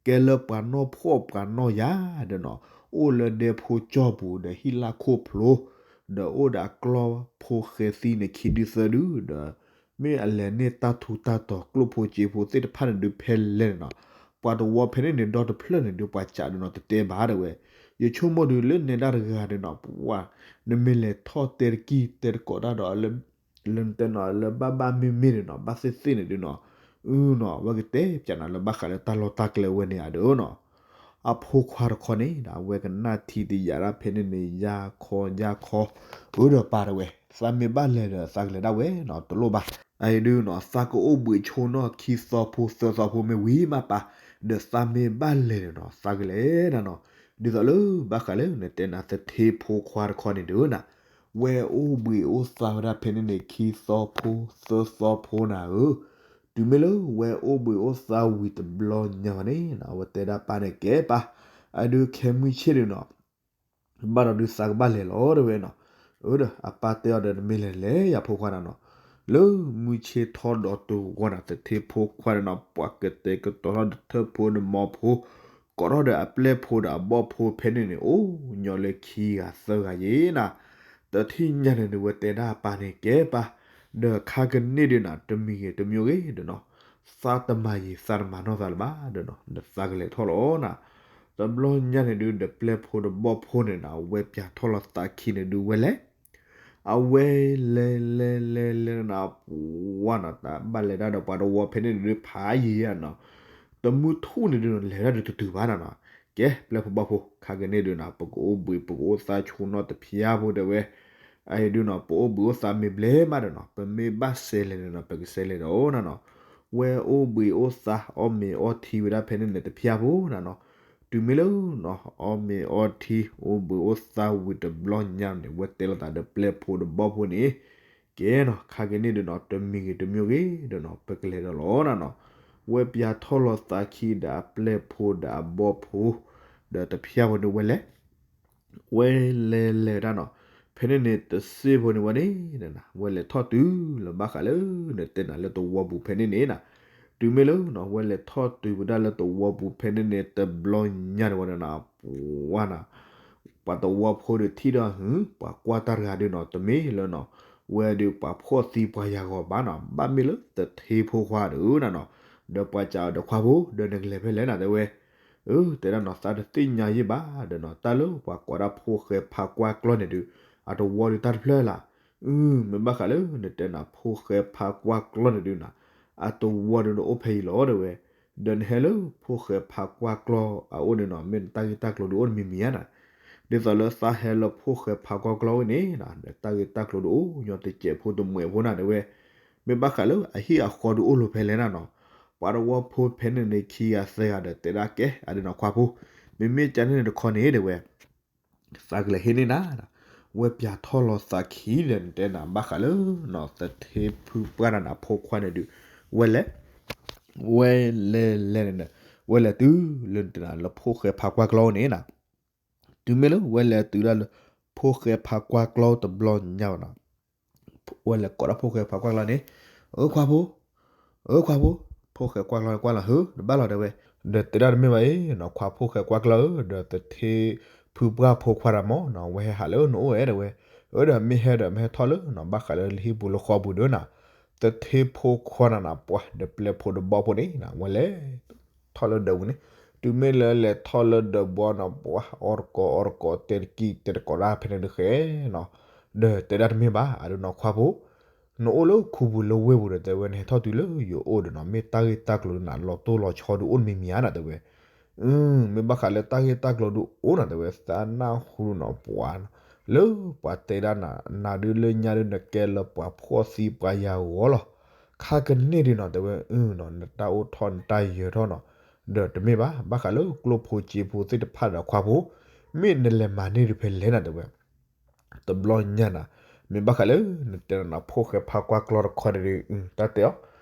ကဲလၢပှၤနီၢ်ဖှီၣ်ပှၤနီၢ်ယာ်ဒီးနီၤ, အိၣ်လၢဒဲဖိကၠီၢ်ပူၤဒီးဟံၣ်လၢ်ခိၣ်ဖျိ, ဒီးအိၣ်ဒီးအကျီၢ်ဖိဃဲသံန့ၣ်ခံဒုသၢဒုဒီး မ့ၢ်အလဲၤန့ၢ်တၢ်ထူးတၢ်တီၤကျိၣ်ဖိစ့ဖိသ့ၣ်တဖၣ်န့ၣ်ဒုးဖဲလဲၣ်န့ၣ်နီၤ, ပှၤတဝီဖဲန့ၣ်န့ၣ် ဒီတဖျၢၣ်န့ၣ်ဒုး ပှၤစံးဒုးနီၤ တတဲဘၣ်တဲဝဲ, ယဆိကမိၣ်ဒုးလၢနဲဒၣ်တဂၤဒီးနီၤ ပှၤ နမ့ၢ်လဲၤထီၣ်တဲတကံၢ်တဲတကိးတၢ်ဒီး လၢနတဲနီၤ လၢဘၣ်ဘၣ်မ့ၢ်မ့ၢ်န့ၣ်နီၤ ဘၣ်သ့ၣ်သ့ၣ်န့ၣ်ဒုးနီၤ, အုနီၤ အဝဲကတဲပၠးနၤလၢဘၣ်ဃးလၢတၢ်လီၢ်တၢ်ကျဲဝဲန့ၣ်ဧါဒီးနီၤ အဖိခွါတခီန့ၣ် အဝဲကနၣ်ထံတယာ်ဒၣ်ဖဲန့ၣ်န့ၣ် ယါခီယါခီ, အၢဒီးပၢ်တဲဝဲ သးမ့ၢ်ဘၣ်လဲၤဒီးသးကလဲၤဒၣ်ဝဲနီၤ တလိၣ်ဘၣ်, အအံၤဒုးနီၤ သးကအိၣ်ဘှံးဆိနီၢ်ခံသီဖိသၢသီဖိမ့ၢ်ဝံၤမးပၢ်, ဒီးသးမ့ၢ်ဘၣ်လဲၤန့ၣ်နီၤ သးကလဲၤနၤနီၤ, ဒ်သိးလၢဘၣ်ဃးလၢနတဲနၤသထ့ဖိခွါတခီန့ၣ်ဒုးနၤ ဝဲအိၣ်ဘှံးအိၣ်သါဝဲဒၣ်ဖဲန့ၣ်န့ၣ် ခံသီဖိသၢသီဖိနၤဧၢ, တုၤမ့ၢ်လၢဝဲအိၣ်ဘှံးအိၣ်သါဝံၤတဘျီညါဝဲန့ၣ် အဝဲတဲဒၣ်ပၢ်န့ၣ်ကဲပၢ်, အဒုးခဲမုၢ်ဆ့ၣ်ဒုးနီၤ ဘၣ်ဒီးဒုးသးကဘၣ်လဲၤလီၤတဲဝဲနီၤ, အၢဒီးအပၢ်တဲအီၤဒီးနမ့ၢ်လဲၤလဲၤယၤဖိခွါနၤနီၤ, လၢမုၢ်ဆ့ၣ်ထီၣ်ဒီးတဂီၤနၤ သထ့ဖိခွါန့ၣ်နီၤ ပှၤကတဲာ်ကတီၤထီၣ်ဒီးထၢၣ်ဖိဒီးမီၤဖိ ကိးထီၣ်ဒီးအပျဲၢ်ဖိဒီးအဘီၣ်ဖိဖဲန့ၣ်န့ၣ် အိၣ်ညီလၢခံဂၤသၢဂၤယ့ၤနၤ, တထံၣ်ညါန့ၣ်ဒုး ဝဲတဲဒၣ်ပၢ်န့ၣ်ကဲပၢ်, ဒီးခါကန့ၣ်ဒုးနၤ တမံၤဂ့ၤတမံၤဂ့ၤဒီးနီၤ, သးတမၤယံၤသးတမၤနီၢ်သးလၢၤဘၣ်ဒီးနီၤ ဒီးသးကလဲၤထီၣ်လီၤနၤ, တဘျီညါန့ၣ်ဒုး ဒီးပျဲၢ်ဖိဒီးဘီၣ်ဖိန့ၣ်နၤ အဝဲပၠးထီၣ်လီၤသးခံန့ၣ်ဒုးဝဲလဲၤ အဝဲလဲၤလဲၤလဲၤလဲၤနၤ ပှၤနၤ တၢ်ဘၣ်လဲၤတၢ်ဒီးပှၤတဝီဖဲန့ၣ်ဒုးဖးယံၤယံၤနၤ, တမုၢ်ထူၣ်န့ၣ်ဒုး လဲၤဒၣ်ဒုးတတုၤဘၣ်နၤနီၤ, ကဲပျဲၢ်ဖိဘီၣ်ဖိ ခါကန့ၣ်ဒုးနၤ ပကအိၣ်ဘှံးပကအိၣ်သါဆိနီၢ်တဖျါဖိတဲဝဲ, အအံၤဒုးနီၤ ပအိၣ်ဘှံးအိၣ်သါမ့ၢ်ဘျဲၣ်မးဒီးနီၤ ပမ့ၢ်ဘၣ်စဲးလဲၤန့ၣ်နီၤ ပကစဲးလဲၤဒီးအိၣ်နၤနီၤ, ဝဲအိၣ်ဘှံးအိၣ်သါအီၣ်မ့ၤအီထံဝဲဒၣ်ဖဲန့ၣ်န့ၣ်တဖျါဖိနၤနီၤ, တုၤမ့ၢ်လၢနီၤ အီၣ်မ့ၤအီထံ အိၣ်ဘှံးအိၣ်သါဝံၤတဘျီညါန့ၣ် ဝဲတဲလိာ်သးဒီးပျဲၢ်ဖိဒီးဘီၣ်ဖိန့ၣ်, ကဲနီၤ ခါကန့ၣ်ဒုးနီၤ တမံၤဂ့ၤတမံၤဂ့ၤဒီးနီၤ ပကလဲၤဒီးလီၤနၤနီၤ, ဝဲပၠးထီၣ်လီၤသးခံဒီးအပျဲၢ်ဖိဒီးအဘီၣ်ဖိ, ဒီးတဖျါဖိန့ၣ်ဝဲလဲၤ ဝဲလဲၤလဲၤတၢ်နီၤ, ဖဲန့ၣ်န့ၣ်တစ့ၢ်ဖိန့ၣ်ဝဲန့ၣ်, ဝဲလဲၤထီၣ်တုၤလၢဘၣ်ဃးလၢ နတဲနၤလၢသဝီပူၤဖဲန့ၣ်န့ၣ်နၤ, တုၤမ့ၢ်လၢနီၤ ဝဲလဲၤထီၣ်တုၤဝဲဒၣ်လၢသဝီပူၤဖဲန့ၣ်န့ၣ် တဘျီညါန့ၣ်ဝဲန့ၣ်နၤ, ပှၤနၤ ပှၤသဝီဖိဒီးထံၣ်ဒီး ဟူ ပှၤကွၢ်တၢ်တဂၤဒုးနီၤ တမ့ၢ်လၢနီၤ ဝဲဒုးပှၤဖှီၣ်သံပှၤယၤဂီၤဘၣ်နီၤ, ဘၣ်မ့ၢ်လၢသထ့ဖိခွါဒုးနၤနီၤ, ဒီးပှၤစံးအီၤဒီးခွါဖိ ဒီးနကလဲၤဖဲလဲၣ်နၤတဲဝဲ, အၢ တဲဒၣ်နီၤ သးတသ့ၣ်ညါယ့ၢ်ဘၣ်ဒီးနီၤ တၢ်လၢပှၤကိးဒၣ်ဖိၣ်ဃဲဖးကွၢ်ကျီန့ၣ်ဒုး အတဝီဒုးတၢ်တဖျၢၣ်လၢ်, အု မ့ၢ်ဘၣ်ဃးလၢနတဲနၤဖိၣ်ဃဲဖးကွၢ်ကျီန့ၣ်ဒုးနၤ, အတဝီဒုးနအိၣ်ဖဲအံၤလီၤတဲဝဲ, ဒီးနဟဲလၢဖိၣ်ဃဲဖးကွၢ်ကျီအအိၣ်န့ၣ်နီၤ မ့ၢ်နတၢ်ဂ့ၢ်တၢ်ကျိၤဒုးအိၣ်တမံၤမံၤဧါနၤ, ဒ်သိးလၢသးဟဲလၢဖိၣ်ဃဲဖးကွၢ်ကျီဝဲန့ၣ်နၤ ဒီးတၢ်ဂ့ၢ်တၢ်ကျိၤဒုးအိၣ်ညီတစဲးဖိတမှဲးဖိနၤတဲဝဲ, မ့ၢ်ဘၣ်ဃးလၢအဟံၣ်အဃီဒုးအိၣ်လီၤဖဲလဲၣ်နၤနီၤ, ပှၤတဝီဖိဖဲန့ၣ်န့ၣ်ခံဂၤသၢဂၤဒီးတဲဒၣ်ကဲ အဒုးနီၤခွါဖိ, မ့မ့ၢ်ကန့ၣ်တခီန့ၣ်တဲဝဲ သးကလဲၤဟ့ၣ်န့ၢ်နၤ, ဝဲပၠးထီၣ်လီၤသးခံဒီးနတဲနၤဘၣ်ဃးလၢ သထ့ဖုပှၢ်နၤနၤဖိခွါန့ၣ်ဒုး, ဝဲလဲၤ ဝဲလဲၤလဲၤန့ၣ်, ဝဲလဲၤတုၤလၢနတဲနၤလၢဖိၣ်ဃဲဖးကွၢ်ကျီန့ၣ်နၤ, တုၤမ့ၢ်လၢဝဲလဲၤတုၤဒၣ်လၢ ဖိၣ်ဃဲဖးကွၢ်ကျီတဘျီညါဝဲနၤ, ဝဲလဲၤကိးဒၣ်ဖိၣ်ဃဲဖးကွၢ်ကျီန့ၣ်, အၢခွါဖိ, အၢခွါဖိ ဖိၣ်ဃဲကွၢ်ကျီၢ်ကွၢ်လီၤ ဟု တဘၣ်လီၤတဲဝဲ, ဒီးတဲဒၣ်တမ့ၢ်ဘၣ်အံၤနီၤ ခွါဖိၣ်ဃဲကွၢ်ကျီၢ်ဧၢ ဒီးသထ့ဖုပှၢ်ဖိခွါတၢ်မၢ်နီၤ ဝဲဟဲဟးလၢနအိၣ်ဝဲတဲဝဲ, အၢဒီးမ့ၢ်ဟဲဒီးမ့ၢ်ဟဲထီၣ်လၢနီၤ ဘၣ်ဃးလၢလၢဟံၣ်ပူၤလၢဃီပူၤဒီးနီၤ, သထ့ဖိခွါနီၤနီၤ ပှၤဒီးပျဲၢ်ဖိဒီးဘီၣ်ဖိန့ၣ်နီၤ ဝဲလဲၤ ထီၣ်လၢဒၢးပူၤန့ၣ်, တုၤမ့ၢ်လၢလဲၤထီၣ်လၢဒၢးဘီနီၤ ပှၤအီၣ်တကိးအီတကိး တဲတကံၢ်တဲတကိးဒၣ်ဖဲန့ၣ်ဒုးဃဲနီၤ, ဒီးတဲဒၣ်တမ့ၢ်ဘၣ် အဒုးနီၤခွါဖိ, နအိၣ်လၢခူပူၤလၢဝ့ၢ်ပူၤဒီး တဲဝဲနဟဲထီၣ်တုၤလၢယအိၣ်ဒီးနီၤ မ့ၢ်တၢ်ဂ့ၢ်တၢ်ကျိၤဒုးနၤ လီၤတိၢ်လီၤဆီဒုးအိၣ်တမံၤမံၤဧါနီၤ တဲဝဲ အၢ မ့ၢ်ဘၣ်ဃးလၢတၢ်ဂ့ၢ်တၢ်ကျိၤဒုးအိၣ်နီၤ တဲဝဲ သးနၢ်ဟူနီၤ ပှၤနီၤ, လၢပှၤတဲဒၣ်နၤ နၤဒုးလၢညါဒုးနကဲလၢပှၤဖှီၣ်သံပှၤယၤဂီၤလီၤ, ခါကန့ၢ်ဒုးနီၤ တဲဝဲ အၢနီၤ နတၢ်အိၣ်ထီၣ်နတၢ်ယၢၤထီၣ်နီၤ, ဒီးတမ့ၢ်ဘၣ် ဘၣ်ဃးလၢကျိၣ်ဖိစ့ဖိသ့ၣ်တဖၣ်ဒီးခွါဖိ, မ့ၢ်နလဲၤမၤန့ၢ်ဒုးဖဲလဲၣ်နီၤ တဲဝဲ တဘျီညါနီၤ, မ့ၢ်ဘၣ်ဃးလၢ နတဲနီၤ ဖိၣ်ဃဲဖါကွၢ်ကျီၢ်တခီန့ၣ်ဒုး တၢ်တဲအီၤ,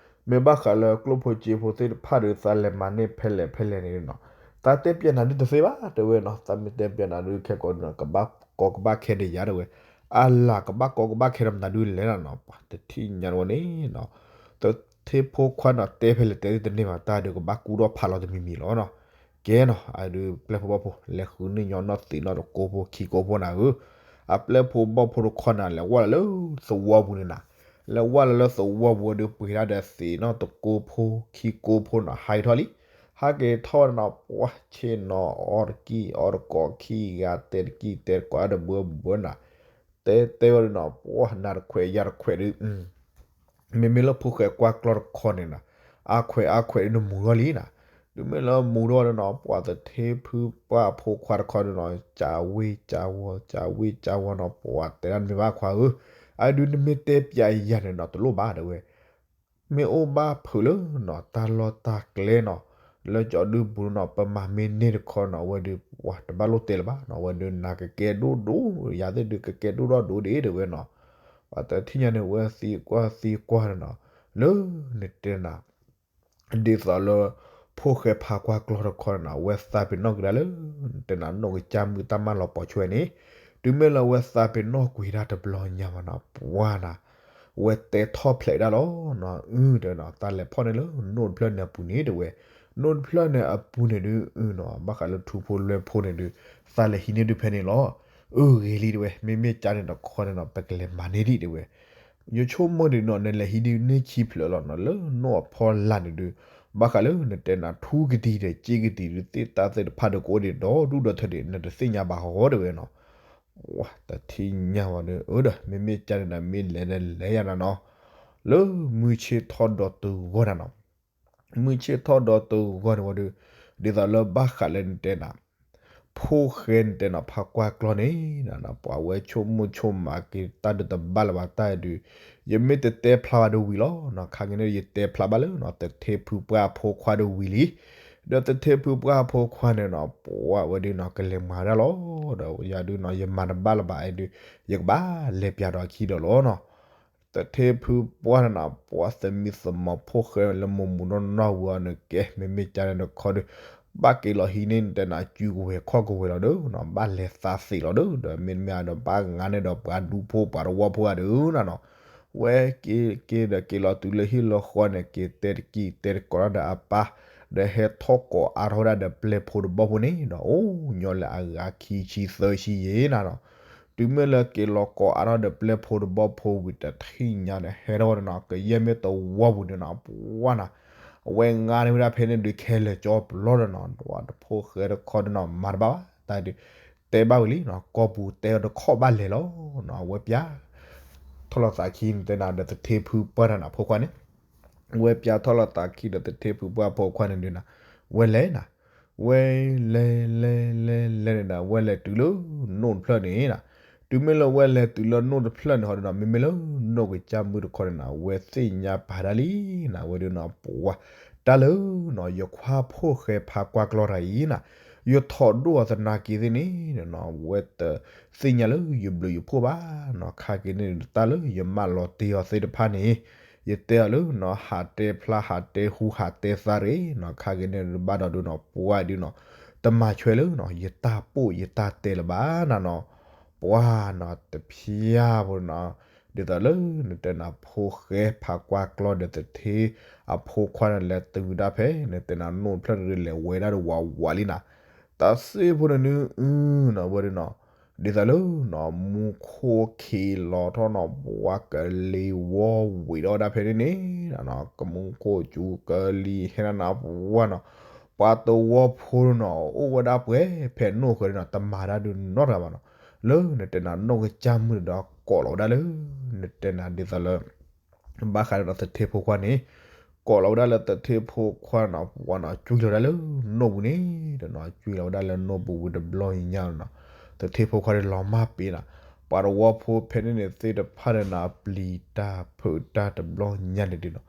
မ့ၢ်ဘၣ်ဃးလၢကျိၣ်ဖိစ့ဖိသ့ၣ်တဖၣ်ဒီး သးလဲၤမၤန့ၢ်ဖဲလဲၣ်ဖဲလဲၣ်န့ၣ်နီၤ, သးတဲပျဲနၤဒုးတသ့ဘၣ် တဲဝဲနီၤ, သးမ့ၢ်တဲပျဲနၤဒုးခဲကိာ်နီၤ ကဘၣ်ကီကဘၣ်ခဲဒီးယၤတဲဝဲ, အလၤကဘၣ်ကီကဘၣ်ခဲဒီးမတၤဒုးလဲၣ်နီၤနီၤ, ပှၤတထံၣ်ညါဝဲန့ၣ်နီၤ, သထ့ဖိခွါနီၤ တဲဖဲလဲၣ်တဲဒုးတန့ၢ်ဘၣ် တၢ်ဒုးကဘၣ်ကူထီၣ်ဖးလီၤတမံၤမံၤလီၤနီၤ ကဲနီၤ အဒုးပျဲၢ်ဖိဘီၣ်ဖိ လဲၤဃုန့ၢ်ညီနီၢ်သံးနီၢ်တကိးဖိခံကိးဖိနၤဧၢ, အပျဲၢ်ဖိဘီၣ်ဖိတခီနၤ လဲၤဝဲလီၤလၢသဝီပူၤန့ၣ်နၤ, လဲၤဝဲလီၤလၢသဝီပူၤဒုး ပှ့ၤဒၣ်ဒီးသံးနီၢ်တကိးဖိခံကိးဖိနီၤ ဟးထီၣ်လံ, ဟးက့ၤထီၣ်နီၤ ပှၤဆ့ၣ်နီၤ အီၣ်တကံၢ်အီတကိးခံဂၤ တဲတကံၢ်တဲတကိးဒီးဘှၢဘှၢနၤ, တဲတဲဝဲဒုးနီၤ ပှၤနၤတခွဲးယၤတခွဲးဒုး မ့မ့ၢ်လၢဖိၣ်ဃဲကွၢ်ကျီၢ်တခီန့ၣ်နီၤ, အါခွဲးအါခွဲးဒုးနမူၤထီၣ်လံနီၤ, တုၤမ့ၢ်လၢမူၤထီၣ်ဒုးနီၤ ပှၤသထ့ဖုပှၢ်ဖိခွါတခီဒုးနီၤ ကးဝ့ၢ်ကးဝီၤ ကးဝ့ၢ်ကးဝီၤနီၤ ပှၤတဲဒၣ်တမ့ၢ်ဘၣ်ခွါဧၢ, အဒုးနမ့ၢ်တဲပျဲယၤန့ၣ်နီၤ တလိၣ်ဘၣ်တဲဝဲ မ့ၢ်အိၣ်ဘၣ်ဖုးလၢနီၤ တၢ်လီၢ်တၢ်ကျဲနီၤ, လၢကၠီဒုပူၤနီၤ ပမၤမ့ၢ်န့ၢ်တခီနီၤ အဝဲဒုး ပှၤတဘၣ်လိၣ်တဲလၢၤဘၣ်နီၤ အဝဲဒုးနၤကကဲဒိၣ်ဒိၣ် ယၤသ့ၣ်ဒုးကကဲဒိၣ်ထီၣ်ဒိၣ်ဒ့ၣ်တဲဝဲနီၤ, ပှၤတထံၣ်ညါန့ၣ် ဝဲသံကွၢ်သံကွၢ်န့ၣ်နီၤ, လၢနတဲနၤ ဒ်သိးလၢ ဖိၣ်ဃဲဖါကွၢ်ကျီၢ်တခီန့ၣ်နီၤ ဝဲသးပ့ၤနီၣ်ကဒါလၢ နတဲနၤ နိၣ်ကစၢ်မုၣ်တၢ်မၢလီၤပိာ်ဆွဲန့ၣ်, တုၤမ့ၢ်လၢဝဲသးပ့ၤနီၣ်ကွံာ်ဒၣ်တဘျီညါဘၣ်နီၤ ပှၤနၤ ဝဲတဲထီၣ်ဖျဲးဒၣ်လီၤနီၤ အုတဲနီၤ တၢ်လဲၤဖီၣ်န့ၢ်လၢနိၣ်တဖျၢၣ်န့ၣ်အပူၤန့ၣ်တဲဝဲ, နိၣ်တဖျၢၣ်န့ၣ်အပူၤန့ၣ်ဒုး အုနီၤ ဘၣ်ဃးလၢထူဖိလွဲဖိန့ၣ်ဒုး သးလဲၤဟံးန့ၢ်ဒုးဖဲန့ၣ်လီၤ. အုဂ့ၤလံတဲဝဲ မ့မ့ၢ်ကၠါန့ၣ်တခီန့ၣ်နီၤ ပကလဲၤမၤန့ၢ်ဒံးတဲဝဲ ယဆိကမိၣ်ဒုးနီၤ နလဲၤဟံးဒုးန့ၢ်ခံဖျၢၣ်လီၤနီၤ လၢနိၣ်အဖီလာ်န့ၣ်ဒုး ဘၣ်ဃးလၢနတဲနၤ ထူကတံၤဒီးစ့ကတံၤဒုး သ့ၣ်တၢ်သ့ၣ်တဖၣ်ဒီးကအိၣ်ဒံးဒီး ဒူၣ်ဒီးထၢဒံး နတသ့ၣ်ညါဘၣ်ဟီတဲဝဲနီၤ. ဝဲတထံၣ်ညါဝဲဒီး အၢဒီး မ့မ့ၢ်ကၠါန့ၣ်ဒီး မ့ၢ်လဲၤဒီးလဲၤယၤနၤနီၤ လၢမုၢ်ဆ့ၣ်ထီၣ်ဒီးတုၤဂီၢ်နၤနီၤ မုၢ်ဆ့ၣ်ထီၣ်ဒီးတုၤဂီၢ်န့ၣ်ဝဲဒီး ဒ်သိးလၢဘၣ်ဃးလၢနတဲနၤ ဖိၣ်ဃဲနတဲနၤ ဖါကွၢ်ကျီၢ်န့ၣ် ပှၤဝဲဆိကမိၣ်ဆိကမးက့ၤတၢ်ဒုးတဘၣ်လၢၤဘၣ်တၢ်ဒုး ယမ့ၢ်တတဲဖျါဘၣ်ဒီးဝံၤလီၤနီၤ ခါက့ၤန့ၣ် ယတဲဖျါဘၣ်လၢနီၤ သထ့ဖုပှၢ်ဖိခွါဒီးဝံၤလံ ဒီးသထ့ဖုပှၢ်ဖိခွါန့ၣ်နီၤ ပှၤဝဲဒုးနီၤ ကလဲၤမၤဒၣ်လီၤ ဒီးယၤဒုးနီၤ ယမၤတဘၣ်လၢၤဘၣ်အဲၣ်ဒုး ယကဘၣ်လဲၤပျးဒီးအခံဒီးလီၤနီၤ သထ့ဖုပှၢ်န့ၣ်နီၤ ပှၤသမံသမိးဖိၣ်ဃဲလၢမိၢ်မူးနီၢ်နီၢ်ဝံၤအီၤန့ၣ်ကဲ မ့မ့ၢ်ကၠါန့ၣ်တခီဒီး ဘၣ်က့ၤလီၤဟံးန့ၢ်နတဲနၤ စုကဝဲၤခီၣ်ကဝဲၤလီၤဒီးနီၤ ဘၣ်လဲၤသးသ့လီၤဒီး ဒီးမ့တမ့ၢ်ဒီး ဘၣ်ငါန့ၢ်ဒီးပှၤဒူဖိပှၤတဝီဖိဂၤဒီးနီၤ ဝဲက့ၤက့ၤဒီးက့ၤလီၤတုၤလၢဟံၣ်လၢဃီန့ၣ် က့ၤတဲတကံၢ်တဲတကိးတၢ်ဒီးအပၢ် ဒီးဟဲထီၣ်ကိးအါထီၣ်ဝဲဒၣ်ဒီးပျဲၢ်ဖိတဘီၣ်ဖိန့ၣ်ဒီး အိၣ်ညီလၢအဂၤခံဆံသၢဆံယဲၢ်နၤနီၤ တုၤမ့ၢ်လၢက့ၤလီၤကိးအါထီၣ်ဒီးပျဲၢ်ဖိတဘီၣ်ဖိဝံၤတထံၣ်ညါန့ၣ် ဟဲထီၣ်ဝဲဒၣ်နီၤ ကယဲၢ်မ့ၢ်တဝီပူၤန့ၣ်နီၤ ပှၢ်နၤ အဝဲငါန့ၢ်ဝဲဒၣ်ဖဲန့ၣ်ဒုးခဲလၢာ်ကၠီပျီဒီးနီၤ ဝဲတဖိၣ်ဃဲတခီဒီးနီၤ မၤတဘၣ်ဘၣ် တၢ်ဒုး တဲဘၣ်ဝံၤလံနီၤ ကီၢ်ပူၤတဲအီၤတခီဘၣ်လဲၤလီၤနီၤ အဝဲပျး ထီၣ်လီၤသးခံန့ၣ်တဲနၤဒီးသထ့ဖုပှၢ်နၤနီၤဖိခွါန့ၣ် ဝဲပျးထီၣ်လီၤသးခံဒီးသထ့ဖုပှၢ်ဖိခွါန့ၣ်ဒုးနၤ ဝဲလဲၤနၤ ဝဲလဲၤလဲၤလဲၤလဲၤန့ၣ်ဒီး ဝဲလဲၤတုၤလၢနိၣ်တဖျၢၣ်န့ၣ်နၤ တုၤမ့ၢ်လၢဝဲလဲၤတုၤလၢနိၣ်တဖျၢၣ်န့ၣ်ဟီဒီးနီၤ မ့မ့ၢ်လၢနိၣ်ကစၢ်မုၣ်တခီန့ၣ်နၤ ဝဲသ့ၣ်ညါပာ်ဒၣ်လံနၤ ဝဲဒုးနီၤ ပှၤ တၢ်လၢနီၤ ယခွါဖိၣ်ဃဲဖါကွၢ်ကျီၢ်တၢ်အံၤနၤ ယထီၣ်ဒိၣ်အီၤသနာ်က့သ့ၣ်န့ၣ်နီၤ ဝဲတသ့ၣ်ညါလၢယဘျုးယဖှိၣ်ဘၣ်နီၤ ခါက့ၤန့ၣ်တၢ်လၢယမၢလီၤတ့ၢ်အီၤသ့ၣ်တဖၣ်န့ၣ် ယတဲအီၤလၢနီၤ ဟးတဲဖျါဟးတဲဟူဟးတဲသါတဂ့ၤနီၤ ခါက့ၤန့ၣ်ဘၣ်ဒီးဒုးနီၤ ပှၤဒုးနီၤ တမၤဆွဲလၢနီၤ ယတၢ်ပိာ်ယတၢ်တဲလၢၤဘၣ်နၤနီၤ ပှၤနီၤ တဖျါဖိနီၤ ဒ်သိးလၢနတဲနၤဖိၣ်ဃဲဖးကွၢ်ကျီဒီးသထ့အဖိခွါန့ၣ် လဲၤတုၤဝဲဒၣ်ဖဲနတဲနၤနိၣ်တဖျၢၣ်န့ၣ်ဒုး လဲၤဝဲဒၣ်ဒီးဝးဝးလံနၤ. တၢ်စ့ဖိန့ၣ်ဒုး အုနီၤဝဲဒၣ်နီၤ, ဒ်သိးလၢနီၤ မူခိၣ်ခံလီၤထီၣ်နီၤ ပှၤကလံၤဝီဝံၤဒီးဝဲဒၣ်ဖဲန့ၣ်န့ၣ်, ကမူခိၣ်စူၤကလံၤဟဲနၤနၤပှၤနီၤ, ပှၤသဝီဖိနီၤ အိၣ်ဝဲဒၣ်ပှဲၤဖဲနိၣ်ဃဲၤဒုးနီၤ တမၤတၢ်ဒုးနီတဂၤဘၣ်နီၤ. လၢနတဲနၤနိၣ်ကစၢ်မုၣ်န့ၣ်ဒီး ကိးလီၤဝဲဒၣ်လၢ နတဲနၤဒ်သိးလၢ ဘၣ်ဃးဒီးသထ့ဖိခွါန့ၣ်, ကိးလီၤဝဲဒၣ်လၢသထ့ဖိခွါနီၤ ပှၤနီၤ ကွံာ်လီၤဝဲဒၣ်လၢနိၣ်ပူၤန့ၣ်ဒီးနီၤ ကွံာ်လီၤဝဲဒၣ်လၢနိၣ်ပူၤဝံၤတဘျီညါနီၤ, သထ့ဖိခွါဒီးလီၤမၢ်ပ့ၤနီၤ, ပှၤသဝီဖိဖဲန့ၣ်န့ၣ်သ့ၣ်တဖၣ်ဒီးနီၤ ပျံၤတၢ်ဖုးတၢ်တဘျီညါန့ၣ်ဒုးနီၤ,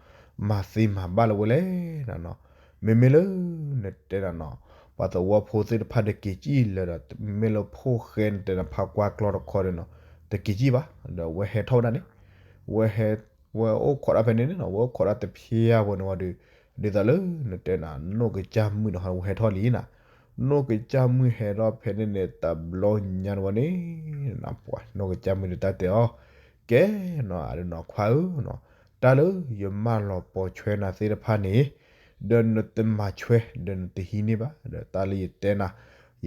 မၤသ့မၤဘၣ်လၢၤဝဲလဲၣ်နၤနီၤ. မ့မ့ၢ်လၢ နတဲနၤနီၤ, ပှၤသဝီဖိသ့ၣ်တဖၣ်ဒီးက့ၤကံၣ်လၢၤဒီး မ့ၢ်လၢဖိၣ်ဃဲနတဲနၤဖးကွၢ်ကျီတခီဒီးနီၤ, တက့ၤကံၣ်ဘၣ်, ဒီးဝဲဟဲထီၣ်ဝဲဒၣ်န့ၣ်, ဝဲဟဲ, ဝဲအိၣ်ခိးတၢ်ဖဲန့ၣ်န့ၣ်နီၤ ဝဲအိၣ်ခိးတၢ်တဖျါဝဲန့ၣ်ဝံၤဒီး, ဒ်သိးလၢနတဲနၤ နိၣ်ကစၢ်မုၣ်န့ၣ် ဝဲဟဲထီၣ်လံနၤ, နိၣ်ကစၢ်မုၣ်ဟဲထီၣ်ဖဲန့ၣ်န့ၣ် တဘျီညါန့ၣ်ဝံၤန့ၣ်, ပှၤနိၣ်ကစၢ်မုၣ်ဒီးတၢ်တဲအီၤ, ကဲနီၤ အဒုးနီၤ ခွါဧၢနီၤ, တၢ်လၢယမၢလီၤပိာ်ဆွဲနၤသ့ၣ်တဖၣ်န့ၣ်, ဒီးနတမၤဆွဲ ဒီးနတဟံးန့ၢ်ဘၣ်, ဒီးတၢ်လၢယတဲနၤ,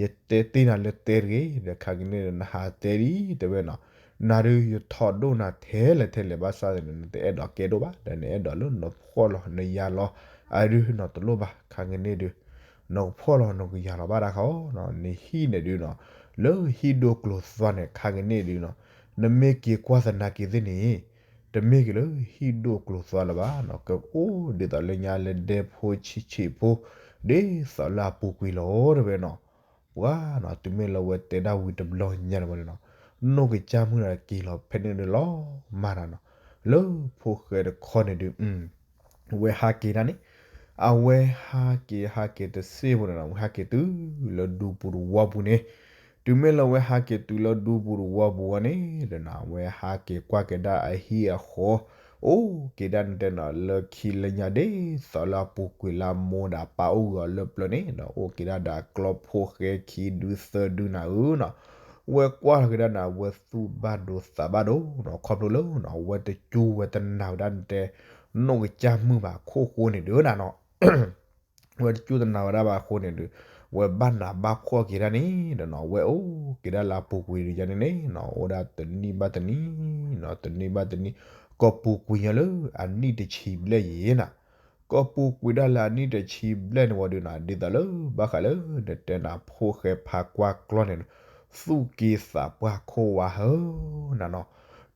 ယတဲတ့ၢ်နၤလၢတဲတဂ့ၤ, ဒီးခါကန့ၣ်ဒီးနဟးတဲဒ်တဲဝဲနီၤ, နၤဒုးယထီၣ်ဒိၣ်နၤထဲလဲၣ်ထဲလဲၣ်ဘၣ်ဆၣ်န့ၣ် နတအဲၣ်ဒိးကဲဒိၣ်ဘၣ်, ဒီးနအဲၣ်ဒိးလၢနဖှီၣ်လီၤနယၤလီၤ, အဒုးနီၤတလိၣ်ဘၣ်, ခါကန့ၣ်ဒုး နကဖှီၣ်လီၤနကယၤလီၤဘၣ်တခီ, နဟံၣ်န့ၣ်ဒုးနီၤ, လၢဟံၣ်ဒိၣ်ကျိၤသွါန့ၣ် ခါကန့ၣ်ဒုးနီၤ, နမ့ၢ်က့ၤကွၢ်သနာ်က့ၤသ့ၣ်န့ၣ် တမ့ၢ်က့ၤလၢဟံၣ်ဒိၣ်ကျိၤသွါလၢၤဘၣ်နီၤ, ကအိၣ်ဒ်သိးလၢညါလၢဒဲဖိဆံးဆံးဖိ, ဒ်သိးလၢအပူၤကွံာ်လီၤတဲဝဲနီၤ, ပှၤနီၤ တုၤမ့ၢ်လၢဝဲတဲဒၣ်ဝံၤတဘျီညါန့ၣ်ဝံၤန့ၣ်နီၤ, နိၣ်ကစၢ်မုၣ်န့ၣ်က့ၤလီၤဖဲန့ၣ်ဒုးလီၤမၢ်နၤနီၤ, လၢဖိၣ်ဃဲတခီန့ၣ်ဒုး အဝဲဟးက့ၤဒၣ်န့ၣ်, အဝဲဟးက့ၤဟးက့ၤတစ့ဖိန့ၣ်နီၤ အဝဲဟးက့ၤတုၤလၢဒူပူၤတဝီပူၤန့ၣ်, တုၤမ့ၢ်လၢအဝဲဟးက့ၤတုၤလၢဒူပူၤတဝီပူၤဝဲန့ၣ်ဒီးနီၤ အဝဲဟးက့ၤကွၢ်က့ၤဒၣ်အဟံၣ်အဃီ, အိၣ်က့ၤဒၣ်နတဲနီၤ လၢခံလၢညါဒ်သိးလၢအပူၤကွံာ်လၢအမိၢ်ဒီးအပၢ်အိၣ်ဂၢၢ်လၢပျၢၤန့ၣ်ဒီး အိၣ်က့ၤဒၣ်ဒီးအကျီဖိၣ်ဃဲခံဒုသၢဒုနၤဧၢနီၤ, ဝဲကွၢ်ထီၣ်က့ၤဒၣ်နၤ ဝဲသူၣ်ဘၣ်ဒိသးဘၣ်ဒိနီၤ ခီဖျိလၢနီၤ ဝဲတစူၢ်ဝဲတနာ်ဝဲဒၣ်နတဲ နိၣ်ကစၢ်မုၣ်ဘၣ်အခိၣ်ဃိန့ၣ်ဒုးနၤနီၤ ဝဲတစူၢ်တနာ်ဝဲဒၣ်ဘၣ်အဃိန့ၣ်ဒီး ဝဲဘၣ်နးဘၣ်ဖှီၣ်က့ၤဒၣ်န့ၣ်ဒီးနီၤ ဝဲအိၣ်က့ၤဒၣ်လၢအပူၤကွံာ်ဒုးယါန့ၣ်န့ၣ်နီၤ အိၣ်ဒၣ်တနံၣ်ဘၣ်တနံၣ်နီၤ တနံၣ်ဘၣ်တနံၣ် ကပူၤကွံာ်ညါလၢအနံၣ်တဆံဘျဲၣ်ယံၤနၤ ကပူၤကွံာ်ဒၣ်လၢအနံၣ်တဆံဘျဲၣ်န့ၣ်ဝံၤဒုးနီၤ ဒ်သိးလၢဘၣ်ဃးလၢနတဲနၤဖိၣ်ဃဲဖးကွၢ်ကျီန့ၣ် သူၣ်က့သးပှၢ်ခိၣ်ဝါဧၢနၤနီၤ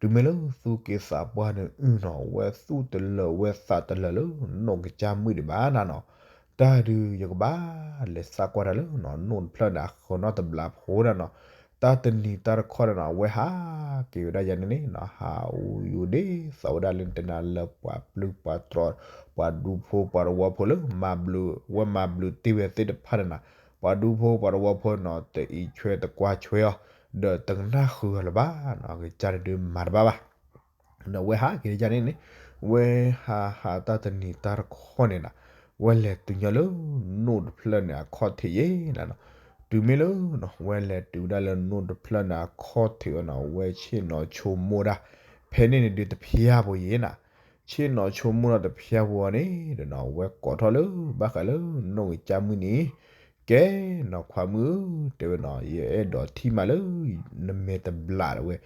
တုၤမ့ၢ်လၢသူၣ်က့သးပှၢ်န့ၣ်အုနီၤ ဝဲသူၣ်တလၢာ်ဝဲသးတလၢာ်လၢနိၣ်ကစၢ်မုၣ်ဒံးဘၣ်နၤနီၤ တၢ်ဒုးယကဘၣ်လဲၤသးကွၢ်တၢ်လၢနီၤ နိၣ်တဖျၢၣ်န့ၣ်အဃၢၤနီတဘျီဖိနၤနီၤ တၢ်တနံၤတၢ်တခီန့ၣ်နီၤ အဝဲဟးက့ၤဝဲဒၣ်ယါန့ၣ်န့ၣ်နီၤ ဟးအူယူၤဒ်သိးဝဲဒၣ်လၢနတဲနၤလၢပှၤပျုၢ်ပှၤတြီ ပှၤဒူဖိပှၤသဝီဖိလၢမၤဘျုး ဝဲမၤဘျုးတ့ၢ်ဝဲသ့ၣ်တဖၣ်န့ၣ်နီၤ ပှၤဒူဖိပှၤသဝီဖိနီၤ တအံးဆွဲတကွၢ်ဆွဲအီၤ ဒီးတကနၣ်ဃုာ်အီၤလၢၤဘၣ်နီၤ ကစၢ်န့ၣ်ဒုးမၤတဘၣ်ဘၣ် ဒီးဝဲဟးက့ၤယါန့ၣ်န့ၣ် ဝဲဟးဟးတၢ်တနံၤတၢ်တခီန့ၣ်နီၤ ဝဲလဲၤတုၤညီလၢနိၣ်တဖျၢၣ်န့ၣ်အခီၣ်ထံးယံၤနၤနီၤ တုၤမ့ၢ်လၢ ဝဲလဲၤတုၤဝဲဒၣ်လၢနိၣ်တဖျၢၣ်န့ၣ်အခီၣ်ထံးဝဲနီၤ ဝဲဆ့ၣ်နီၤဆိကမိၣ်ဒၣ် ဖဲန့ၣ်န့ၣ်ဒုးတဖျါဖိယံၤနၤ ဆ့ၣ်နီၤဆိကမိၣ်ဒီးတဖျါဖိအီၤန့ၣ်ဒီးနီၤ ဝဲကိးထီၣ်လၢဘၣ်ဃးလၢနိၣ်ကစၢ်မုၣ်န့ၣ် ကဲနီၤခွါမုၣ်ဧၢ တဲဝဲနီၤ ယအဲၣ်ဒိးထံၣ်မးလၢ နမဲာ်တဘျးတဲဝဲ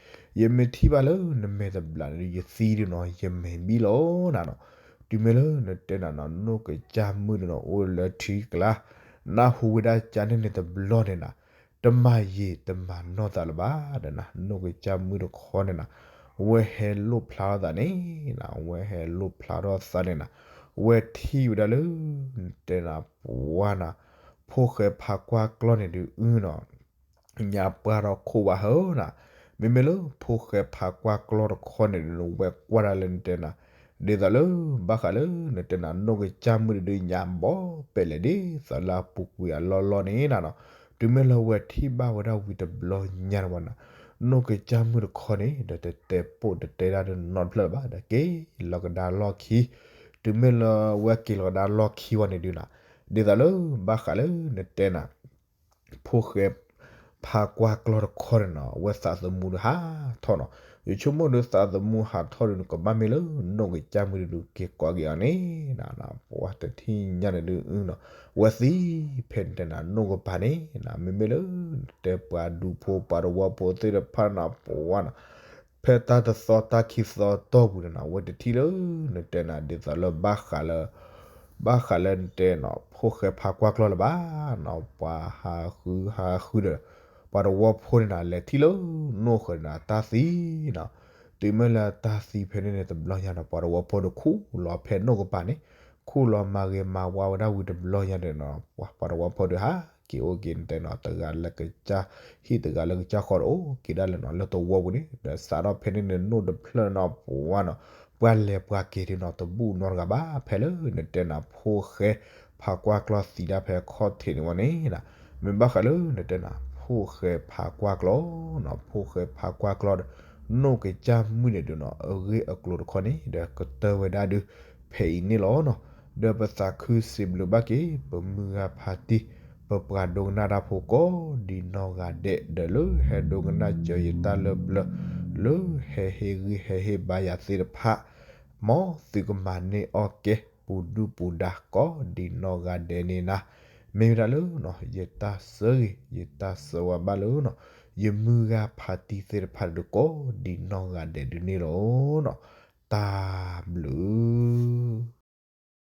ယမ့ၢ်ထံၣ်ဘၣ်လၢနမဲာ်တဘျးန့ၣ် ယသံဒုးနီၤ ယမဲာ်ဘံၣ်လီၤနၤနီၤ တုၤမ့ၢ်လၢနတဲနၤနီၤ နိၣ်ကစၢ်မုၣ်န့ၣ်နီၤ အိၣ်လၢထံကျါ နၢ်ဟူဝဲဒၣ်ကန့ၣ်န့ၣ်တဘျီန့ၣ်နီၤ တမၤယံာ်တမၤနီၢ်သးလၢၤဘၣ်ဒီးနၤ နိၣ်ကစၢ်မုၣ်တခီန့ၣ်နီၤ ဝဲဟဲလိၣ်ဖျါထီၣ်သးန့ၣ်နီၤ ဝဲဟဲလိၣ်ဖျါထီၣ်သးန့ၣ်နီၤ ဝဲထံၣ်ဝဲဒၣ်လၢ နတဲနၤပှၤနၤ ဖိၣ်ဃဲဖးကွၢ်ကျီန့ၣ်ဒုးအုနီၤ ညါပှၢ်ထီၣ်ခိၣ်ဝါဧၢနၤ မ့မ့ၢ်လၢဖိၣ်ဃဲဖးကွၢ်ကျီတခီန့ၣ်ဒုး ဝဲကွၢ်ဒၣ်လၢနတဲနၤ ဒ်သိးလၢ ဘၣ်ဃးလၢနတဲနၤ နိၣ်ကစၢ်မုၣ်ဒုးညါဘီပဲာ်လဲၣ်ဒ်သိးလၢအပူၤကွံာ်အလီၢ်လီၢ်န့ၣ်နၤနီၤ တုၤမ့ၢ်လၢဝဲထံၣ်ဘၣ်ဝဲဒၣ်ဝံၤတဘျီညါန့ၣ်ဝဲနၤ နိၣ်ကစၢ်မုၣ်တခီန့ၣ် ဒီးတတဲပိာ်တတဲဒၣ်ဒီးနီတဖျၢၣ်လၢၤဘၣ် ဒီးက့ၤလီၤကဒါလီၢ်ခံ တုၤမ့ၢ်လၢဝဲက့ၤလီၤကဒါလီၢ်ခံဝံၤန့ၣ်ဒုးနၤ ဒ်သိးလၢ ဘၣ်ဃးလၢနတဲနၤ ဖိၣ်ဃဲ ဖ ဖးကွၢ်ကျီၢ်တခီန့ၣ်နီၤ အဝဲသးသမူဒီးဟးထီၣ်နီၤ. ယဆိကမိၣ်ဒီးသးသမူဟးထီၣ်ဒီးနကဘၣ်မ့ၢ်လၢ နီၢ်ကစၢ်မုၣ်တဒုးက့ၤကိးက့ၤအီၤန့ၣ်နီၤ, ပှၤတထံၣ်ညါန့ၣ်ဒုးနီၤ, အဝဲသံဖဲနတဲနၤ နီၢ်ကပၤန့ၣ်နီၤ, မ့မ့ၢ်လၢနတဲပှၤဒူဖိပှၤတဝီဖိသ့ၣ်တဖၣ်နီၤ ပှၤနီၤ ဖဲတၢ်တသီတၢ်ခံသီတီၢ်ပူၤန့ၣ်နီၤ အဝဲတထံၣ်လၢနတဲနၤ ဒ်သိးလၢဘၣ်ဃးလၢ ဘၣ်ဃးလၢနတဲနီၤ ဖိၣ်ဃဲဖးကွၢ်ကျီၢ်လၢၤဘၣ်နီၤ, ပှၤဟးဃုဟးဃုဒီး ပှၤတဝီဖိန့ၣ်နီၤ လဲၤထံၣ်လၢနီၢ်ဃၢၤန့ၣ်နီၤ တၢ်သံနီၤ. တုၤမ့ၢ်လၢတၢ်သံဖဲန့ၣ်န့ၣ် တဘျီညါနီၤ ပှၤတဝီဖိဒီးခူၣ်လီၤဖဲနီၢ်ကပၤန့ၣ်, ခူၣ်လီၤမၤဂ့ၤမၤဝါဝဲဒၣ်ဝံၤတဘျီညါဒီးနီၤ ပှၤတဝီဖိဒီးဟးက့ၤအိၣ်က့ၤနတဲနီၤ တဂၤလၢကစၢ်ဟံၣ် တဂၤလၢကစၢ်ဃီဒီးအိၣ်က့ၤဒၣ်လဲာ်နီၤ လၢတဝီပူၤန့ၣ် ဒီးစးထီၣ်ဖဲန့ၣ်န့ၣ် နိၣ်တဖျၢၣ်နီၤ ပှၤနီၤ ပှၤလဲၤပှၤက့ၤဒုးနီၤ တဘူၣ်နီတဂၤဘၣ် ဖဲလၢနတဲနၤ ဖိၣ်ဃဲဖးကွၢ်ကျီၢ်သံဒၣ်ဖဲခီၣ်ထံးန့ၣ်ဝဲန့ၣ်နီၤ. မ့ၢ်ဘၣ်ဃးလၢနတဲနၤ ဖိၣ်ဃဲဖးကွၢ်ကျီၢ်နီၤ ဖိၣ်ဃဲဖးကွၢ်ကျီၢ်ဒီး နိၣ်ကစၢ်မုၣ်န့ၣ်ဒုးနီၤ အဂ့ၢ်အကျိၤတခီန့ၣ် ဒီးကတၢၢ်ဝဲဒၣ်ဒုး ဖဲအံၤန့ၣ်လီၤနီၤ. ဒီးပသးခုစံးဘျုးဘၣ်က့ၤ ပမုၢ်ဂၤဖးတံၢ် ပပှၤဒိကနၣ်တၢ်ဖိကိးဒ်နီၢ်ဂၤဒဲး ဒီးလၢဟဲဒိကနၣ်စၢၤယတၢ်လၢပျၢၤ လၢဟဲဟ့ၣ်ဂံၢ်ဟဲဟ့ၣ်ဘါယၤသ့ၣ်တဖၣ် မ်သုကမၤန့ၢ်အီၣ်ကဲ ပူၤဒုၣ်ပူၤဒါကိးဒ်နီၢ်ဂၤဒဲးန့ၣ်နၤ. မ့ၢ်ဝဲဒၣ်လၢ ယတၢ်ဆၢဂ့ၤ ယတၢ်ဆၢဝါဘၣ်လၢ ယမုၢ်ဂၤဖးတံၢ်သ့ၣ်တဖၣ်ဒုးကိးဒ်နီၢ်ဂၤဒဲးဒုးန့ၣ်လီၤနီၤ. တၢ်ဘျုး